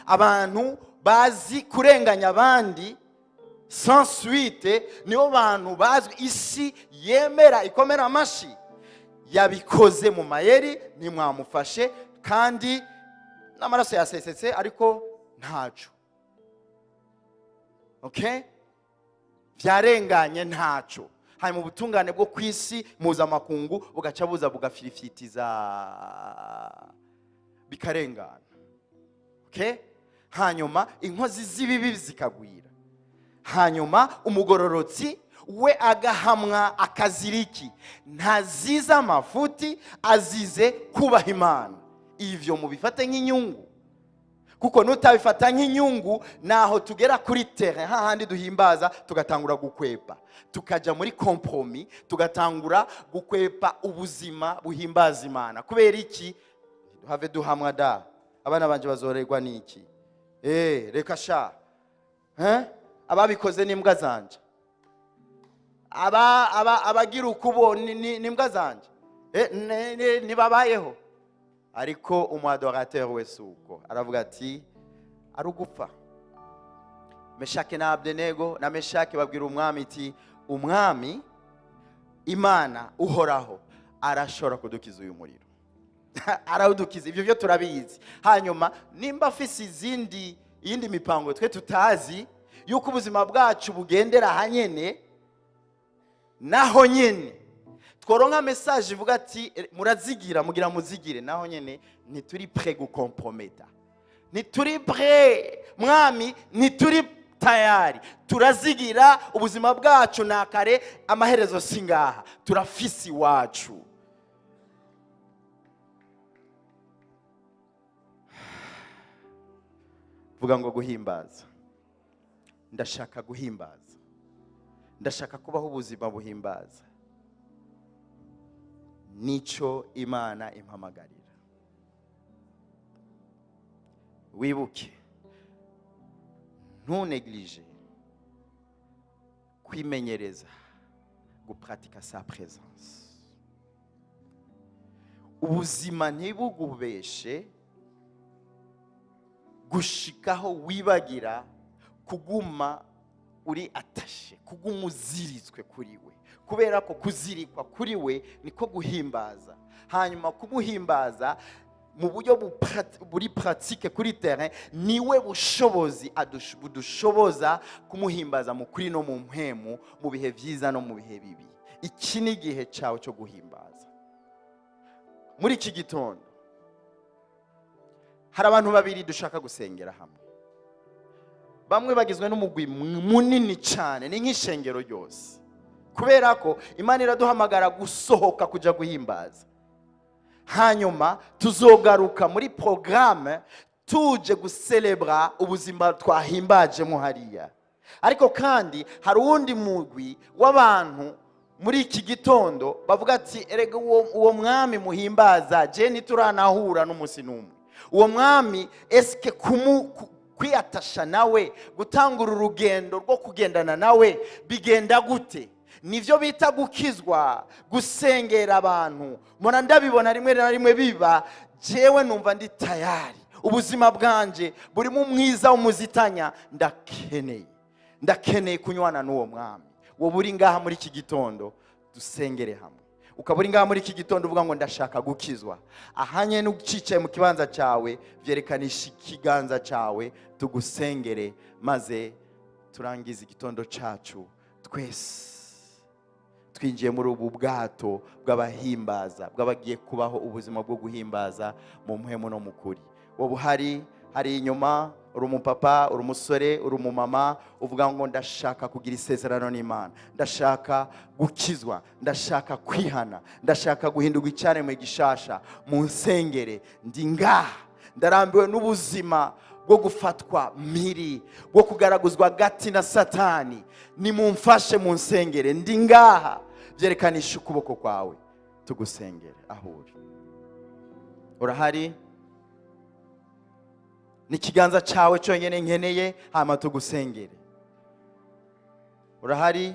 Abantu bazi kurenganya abandi sans suite nibo bantu bazwi, isi yemera, ikomera amashi. Yabikoze mu mayeri, ntimwamufashe, kandi n'amaraso yasesetse, ariko ntaco, okay, byarenganye, ntaco. Hanyuma ubutungane bwo ku isi mpuzamakungu bugaca buza bugafirifitiza, bikarengana, okay. Hanyuma inkozi z'ibibi zikagwira, hanyuma umugororotsi we agahamwa akazira iki? Ntazize amafuti, azize kubaha Imana. Ivyo mubifate nk'inyungu, kuko nutabifata nk'inyungu, naho tugera kuri terrain hahandi duhimbaza, tugatangura gukwepa, tukajya muri compromis, tugatangura gukwepa ubuzima buhimbaza Imana. Kubera iki? Have duhamwa da, abana banje bazorerwa n'iki? Reka sha. Eh? Ababikoze n'imbwa zanje, aba abagira ukubo n'imbwa zanje. Ntibabayeho. Ariko umu adorateur wese uko aravuga ati ari ugupfa. Meshake na Abdenego na Meshake babwira umwami iti: "Umwami Imana Uhoraho arashobora kudukiza uyu muriro, arawudukiza, ibyo byo turabizi. Hanyuma nimba afise izindi, iyindi mipango twe tutazi yuko ubuzima bwacu bugendera ahanyene, naho nyene tworonka message ivuga ati: 'Murazigira, mugira muzigire,' naho nyene ntituri prêt gukomprometa, ntituri prêt, mwami, ntituri tayari. Turazigira ubuzima bwacu na kare, amaherezo si ngaha, turafise iwacu." Vuga ngo guhimbaza. Ndashaka guhimbaza, ndashaka kubaho ubuzima buhimbaza. Nico Imana impamagarira. Wibuke, ntuneglige kwimenyereza gupratika sa présence. Ubuzima ntibugubeshe gushikaho wibagira kuguma uri attaché, kuguma uziritswe kuri we, kubera ko kuzirikwa kuri we niko guhimbaza. Hanyuma kumuhimbaza mu buryo buri pratique kuri terrain, niwe bushobozi budushoboza kumuhimbaza mu kuri no mu mpwemu, mu bihe byiza no mu bihe bibi. Iki ni igihe cyawe cyo guhimbaza. Muri iki gitondo hari abantu babiri dushaka gusengera hamwe. Bamwe bagizwe n'umugwi munini cyane, ni nk'ishengero ryose, kubera ko Imana iraduhamagara gusohoka kujya guhimbaza. Hanyuma tuzogaruka muri porogaramu tuje guselebra ubuzima twahimbajemo hariya. Ariko kandi hari uwundi mugwi w'abantu muri iki gitondo bavuga ati: "Erega uwo mwami muhimbaza, je ntituranahura n'umunsi n'umwe. Uwo mwami, eske kwiyatasha nawe, gutangura urugendo rwo kugendana nawe bigenda gute?" Nibyo bita gukizwa, gusengera abantu. Mbona ndabibona rimwe na rimwe biba. Jewe numva ndi tayari, ubuzima bwanje burimo umwiza w'umuzitanya, ndakeneye kunywana n'uwo mwami. Wowe uri ngaha muri iki gitondo, dusengere hamwe. Ukaba uri ngaha muri iki gitondo uvuga ngo: "Ndashaka gukizwa," ahanye n'ucicaye mu kibanza cyawe, byerekanisha ikiganza cyawe tugusengere, maze turangize igitondo cyacu twese twinjiye muri ubu bwato bw'abahimbaza, bw'abagiye kubaho ubuzima bwo guhimbaza mu mpwemu no mu kuri. Wowe uhari hari inyuma, uri umupapa, uri umusore, uri umumama, uvuga ngo: "Ndashaka kugira isezerano n'Imana, ndashaka gukizwa, ndashaka kwihana, ndashaka guhindurwa icyaremwe gishasha, mu nsengere, ndi ngaha, ndarambiwe n'ubuzima bwo gufatwa mpiri, bwo kugaraguzwa gati na Satani, nimumfashe mu nsengere, ndi ngaha," byerekanisha ukuboko kwawe tugusengere aho uri. Urahari? Ni ikiganza cyawe cyonyine nkeneye, hama tugusengere. Urahari?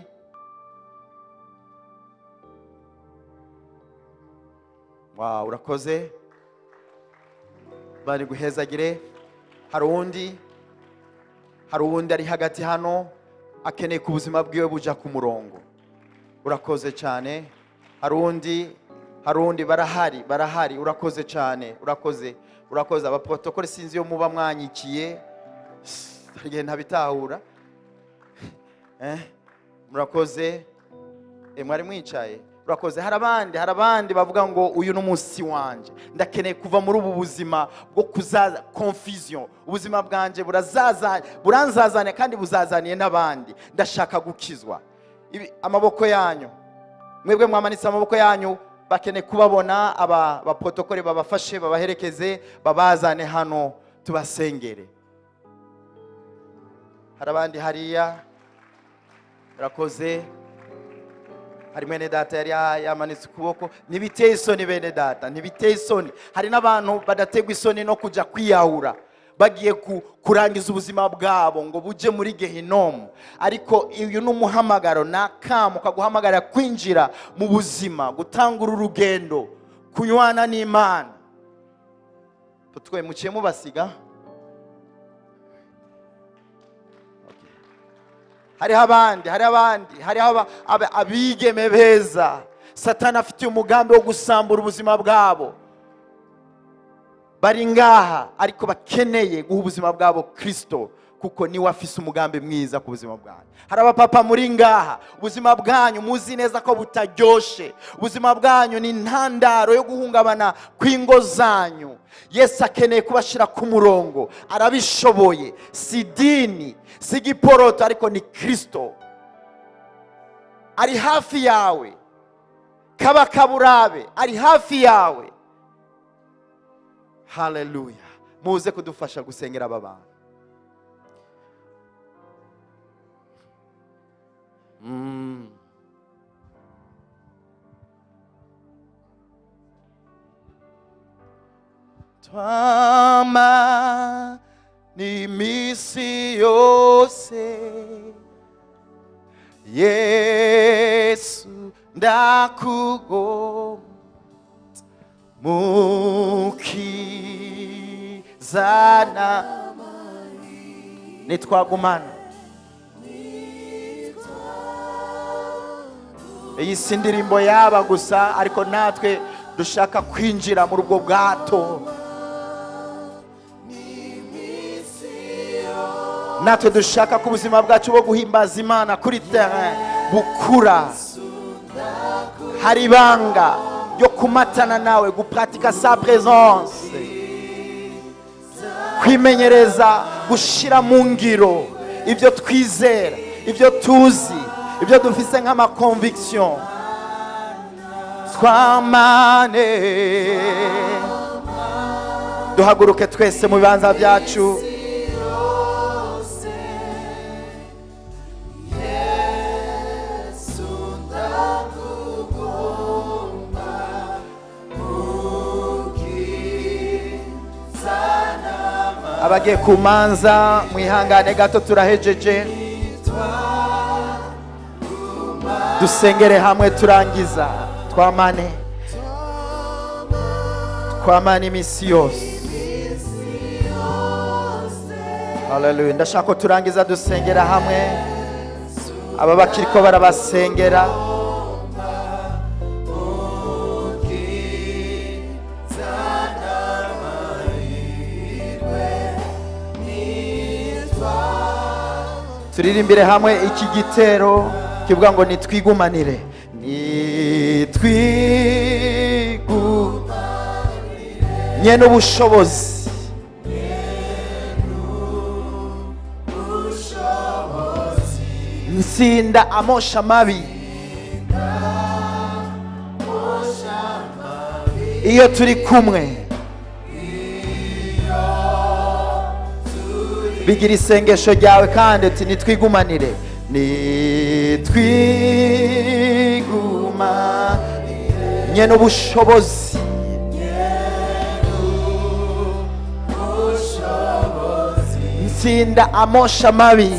Wow, urakoze, bari guhezagire. Hari uwundi? Hari uwundi ari hagati hano akeneye ku buzima bwiwe buja ku murongo? Urakoze cyane. Hari uwundi? Hari uwundi? Barahari, barahari. Urakoze cyane, urakoze, urakoze. Abaprotokole, sinzi iyo muba mwanyikiye, hari igihe ntabitahura. Murakoze. Mwari mwicaye, urakoze. Hari abandi? Hari abandi bavuga ngo: "Uyu ni umunsi wanje, ndakeneye kuva muri ubu buzima bwo kuzaza confusion, ubuzima bwanje burazaza, buranzazaniye kandi buzazaniye n'abandi, ndashaka gukizwa." Amaboko yanyu, mwebwe mwamanitse amaboko yanyu, bakeneye kubabona. Aba baprotokole babafashe, babaherekeze, babazane hano tubasengere. Hari abandi hariya? Murakoze. Hari mwene data yari yamanitse ukuboko. Ntibiteye isoni, bene data, ntibiteye isoni. Hari n'abantu badategwa isoni no kujya kwiyahura, bagiye kurangiza ubuzima bwabo ngo bujye muri gehinomu. Ariko uyu ni umuhamagaro, ni akamu kaguhamagara kwinjira mu buzima, gutangura urugendo, kunywana n'Imana. Twe muciye mubasiga. Okay. Hariho abandi, hariho abandi, hariho abigeme beza Satani afitiye umugambi wo gusambura ubuzima bwabo, bari ngaha ariko bakeneye guha ubuzima bwabo Kirisito, kuko niwe afise umugambi mwiza ku buzima bwanyu. Hari abapapa muri ngaha, ubuzima bwanyu muzi neza ko butaryoshe, ubuzima bwanyu ni intandaro yo guhungabana kw'ingo zanyu. Yesu akeneye kubashyira ku murongo, arabishoboye. Si dini, si giporoto, ariko ni Kirisito ari hafi yawe. Kaba kaburabe, ari hafi yawe. Haleluya! Muze kudufasha gusengera aba bantu. Twama n'iminsi yose, Yesu ndakugomba, mukizana nitwagumana. Iyi si indirimbo yaba gusa, ariko natwe dushaka kwinjira muri ubwo bwato, natwe dushaka ko ubuzima bwacu bwo guhimbaza Imana kuri terrain bukura. Hari ibanga ryo kumatana nawe, gupratika sa présence, kwimenyereza gushyira mu ngiro ibyo twizera, ibyo tuzi, ibyo dufise nk'ama conviction. Twamane. Duhaguruke twese mu bibanza byacu. Abagiye ku manza, mwihangane gato, turahejeje. Dusengere hamwe turangiza. Twamane, twamane iminsi yose. Haleluya. Ndashaka ko turangiza dusengera hamwe. Aba bakiriko barabasengera. Turirimbire hamwe iki gitero kivuga ngo nitwigumanire, nitwigu nyene ubushobozi. Nsinda amosha mabi iyo turi kumwe. Bigira isengesho ryawe kandi uti nitwigumanire, nitwigumanire nyene ubushobozi. Nsinda amosha mabi,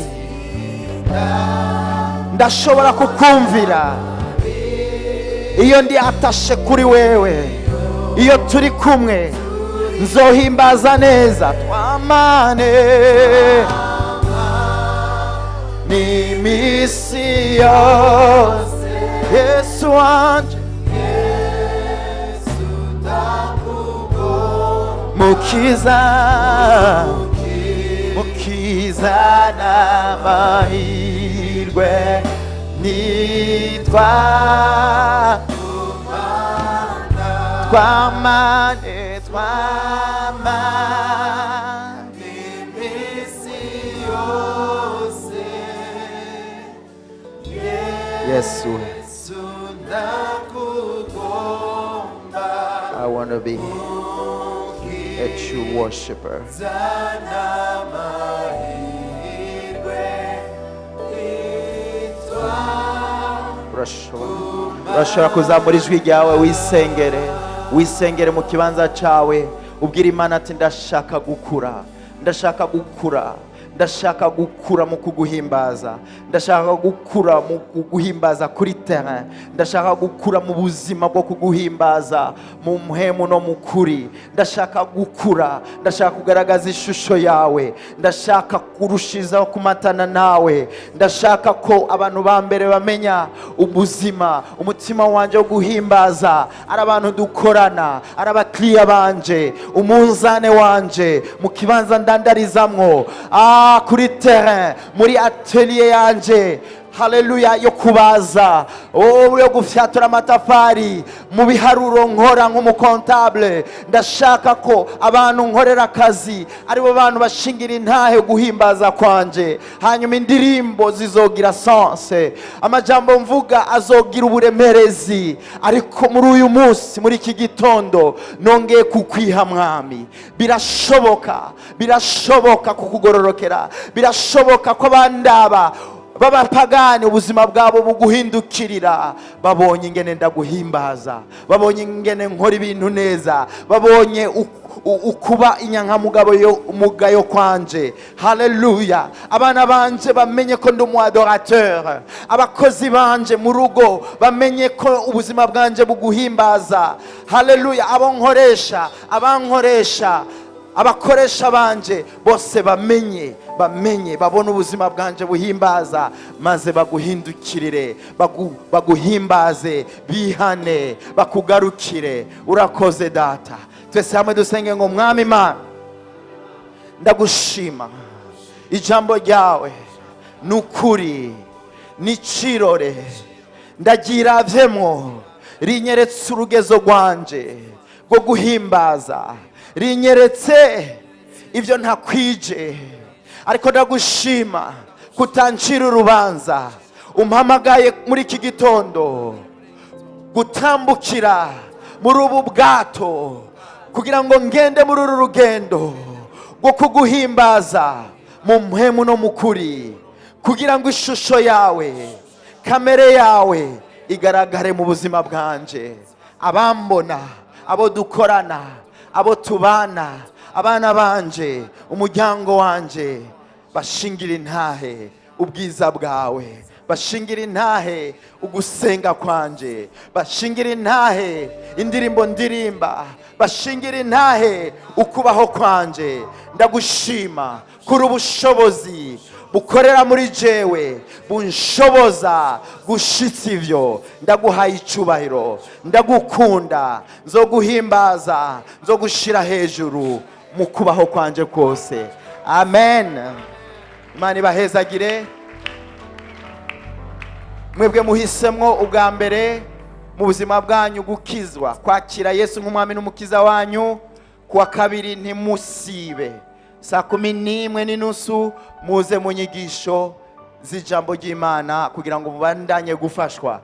ndashobora kukumvira iyo ndi atashe kuri wewe. Iyo turi kumwe nzohimbaza neza. Twamane n'imisi yose, Yesu wanje, mukiza, mukiza n'amahirwe nitwa. Twamane, twamane iminsi yose, Yesu ndakugomba. I want to be a true worshiper. Urashobora kuzamura ijwi ryawe, wisengere, wisengere mu kibanza cyawe, ubwira Imana ati ndashaka gukura, ndashaka gukura, ndashaka gukura mu kuguhimbaza, ndashaka gukura mu kuguhimbaza kuri terrain, ndashaka gukura mu buzima bwo kuguhimbaza mu mpemu no mu kuri, ndashaka gukura, ndashaka kugaragaza ishusho yawe, ndashaka kurushizaho kumatana nawe, ndashaka ko abantu ba mbere bamenya ubuzima, umutima wanje wo guhimbaza, ari abantu dukorana, ari abakiriya banje, umunzane wanje, mu kibanza ndandarizamwo, kuri terrain, muri atelier yanje, haleluya, yo kubaza, yo gufyatura amatafari, mu biharuro nkora nk'umukontable. Ndashaka ko abantu nkorera akazi aribo bantu bashingira intahe guhimbaza kwanje. Hanyuma indirimbo zizogira sense, amajambo mvuga azogira uburemerezi. Ariko muri uyu munsi, muri iki gitondo, nongeye kukwiha Mwami. Birashoboka, birashoboka kukugororokera, birashoboka ko abandaba b'abapagani ubuzima bwabo buguhindukirira, babonye ingene ndaguhimbaza, babonye ingene nkora ibintu neza, babonye ukuba inyankamugabo yo umugayo kwanje. Haleluya. Abana banje bamenye ko ndi umu adorateur, abakozi banje mu rugo bamenye ko ubuzima bwanje buguhimbaza. Haleluya. Abo nkoresha, abankoresha, abakoresha banje bose bamenye, bamenye, babone ubuzima bwanje buhimbaza, maze baguhindukirire, baguhimbaze, bihane, bakugarukire. Urakoze Data. Twese hamwe dusenge ngo Mwami Imana, ndagushima, ijambo ryawe nukuri nicirore, ndagiravyemwo, rinyeretse urugezo rwanje rwo guhimbaza, rinyeretse ibyo ntakwije, ariko ndagushima kutancira urubanza. Umpamagaye muri iki gitondo Gutambukira muri ubu bwato kugira ngo ngende muri uru rugendo rwo kuguhimbaza mu mpwemu no mu kuri, kugira ngo ishusho yawe, kamere yawe igaragare mu buzima bwanje. Abambona, abo dukorana, abo tubana, abana banje, umuryango wanje, bashingira intahe ubwiza bwawe, bashingira intahe ugusenga kwanje, bashingira intahe indirimbo ndirimba, bashingira intahe ukubaho kwanje. Ndagushima kuri ubushobozi bukorera muri jewe bunshoboza gushitsa ivyo. Ndaguhaye icubahiro, ndagukunda, nzoguhimbaza, nzogushira hejuru mu kubaho kwanje kose. Amen. Imana ibahezagire. Mwebwe muhisemwo ubwa mbere mu buzima bwanyu gukizwa, kwakira Yesu nk'umwami n'umukiza wanyu, kuwa kabiri ntimusibe saa 11:30, muze mu nyigisho z'ijambo ry'Imana kugira ngo mubandanye gufashwa.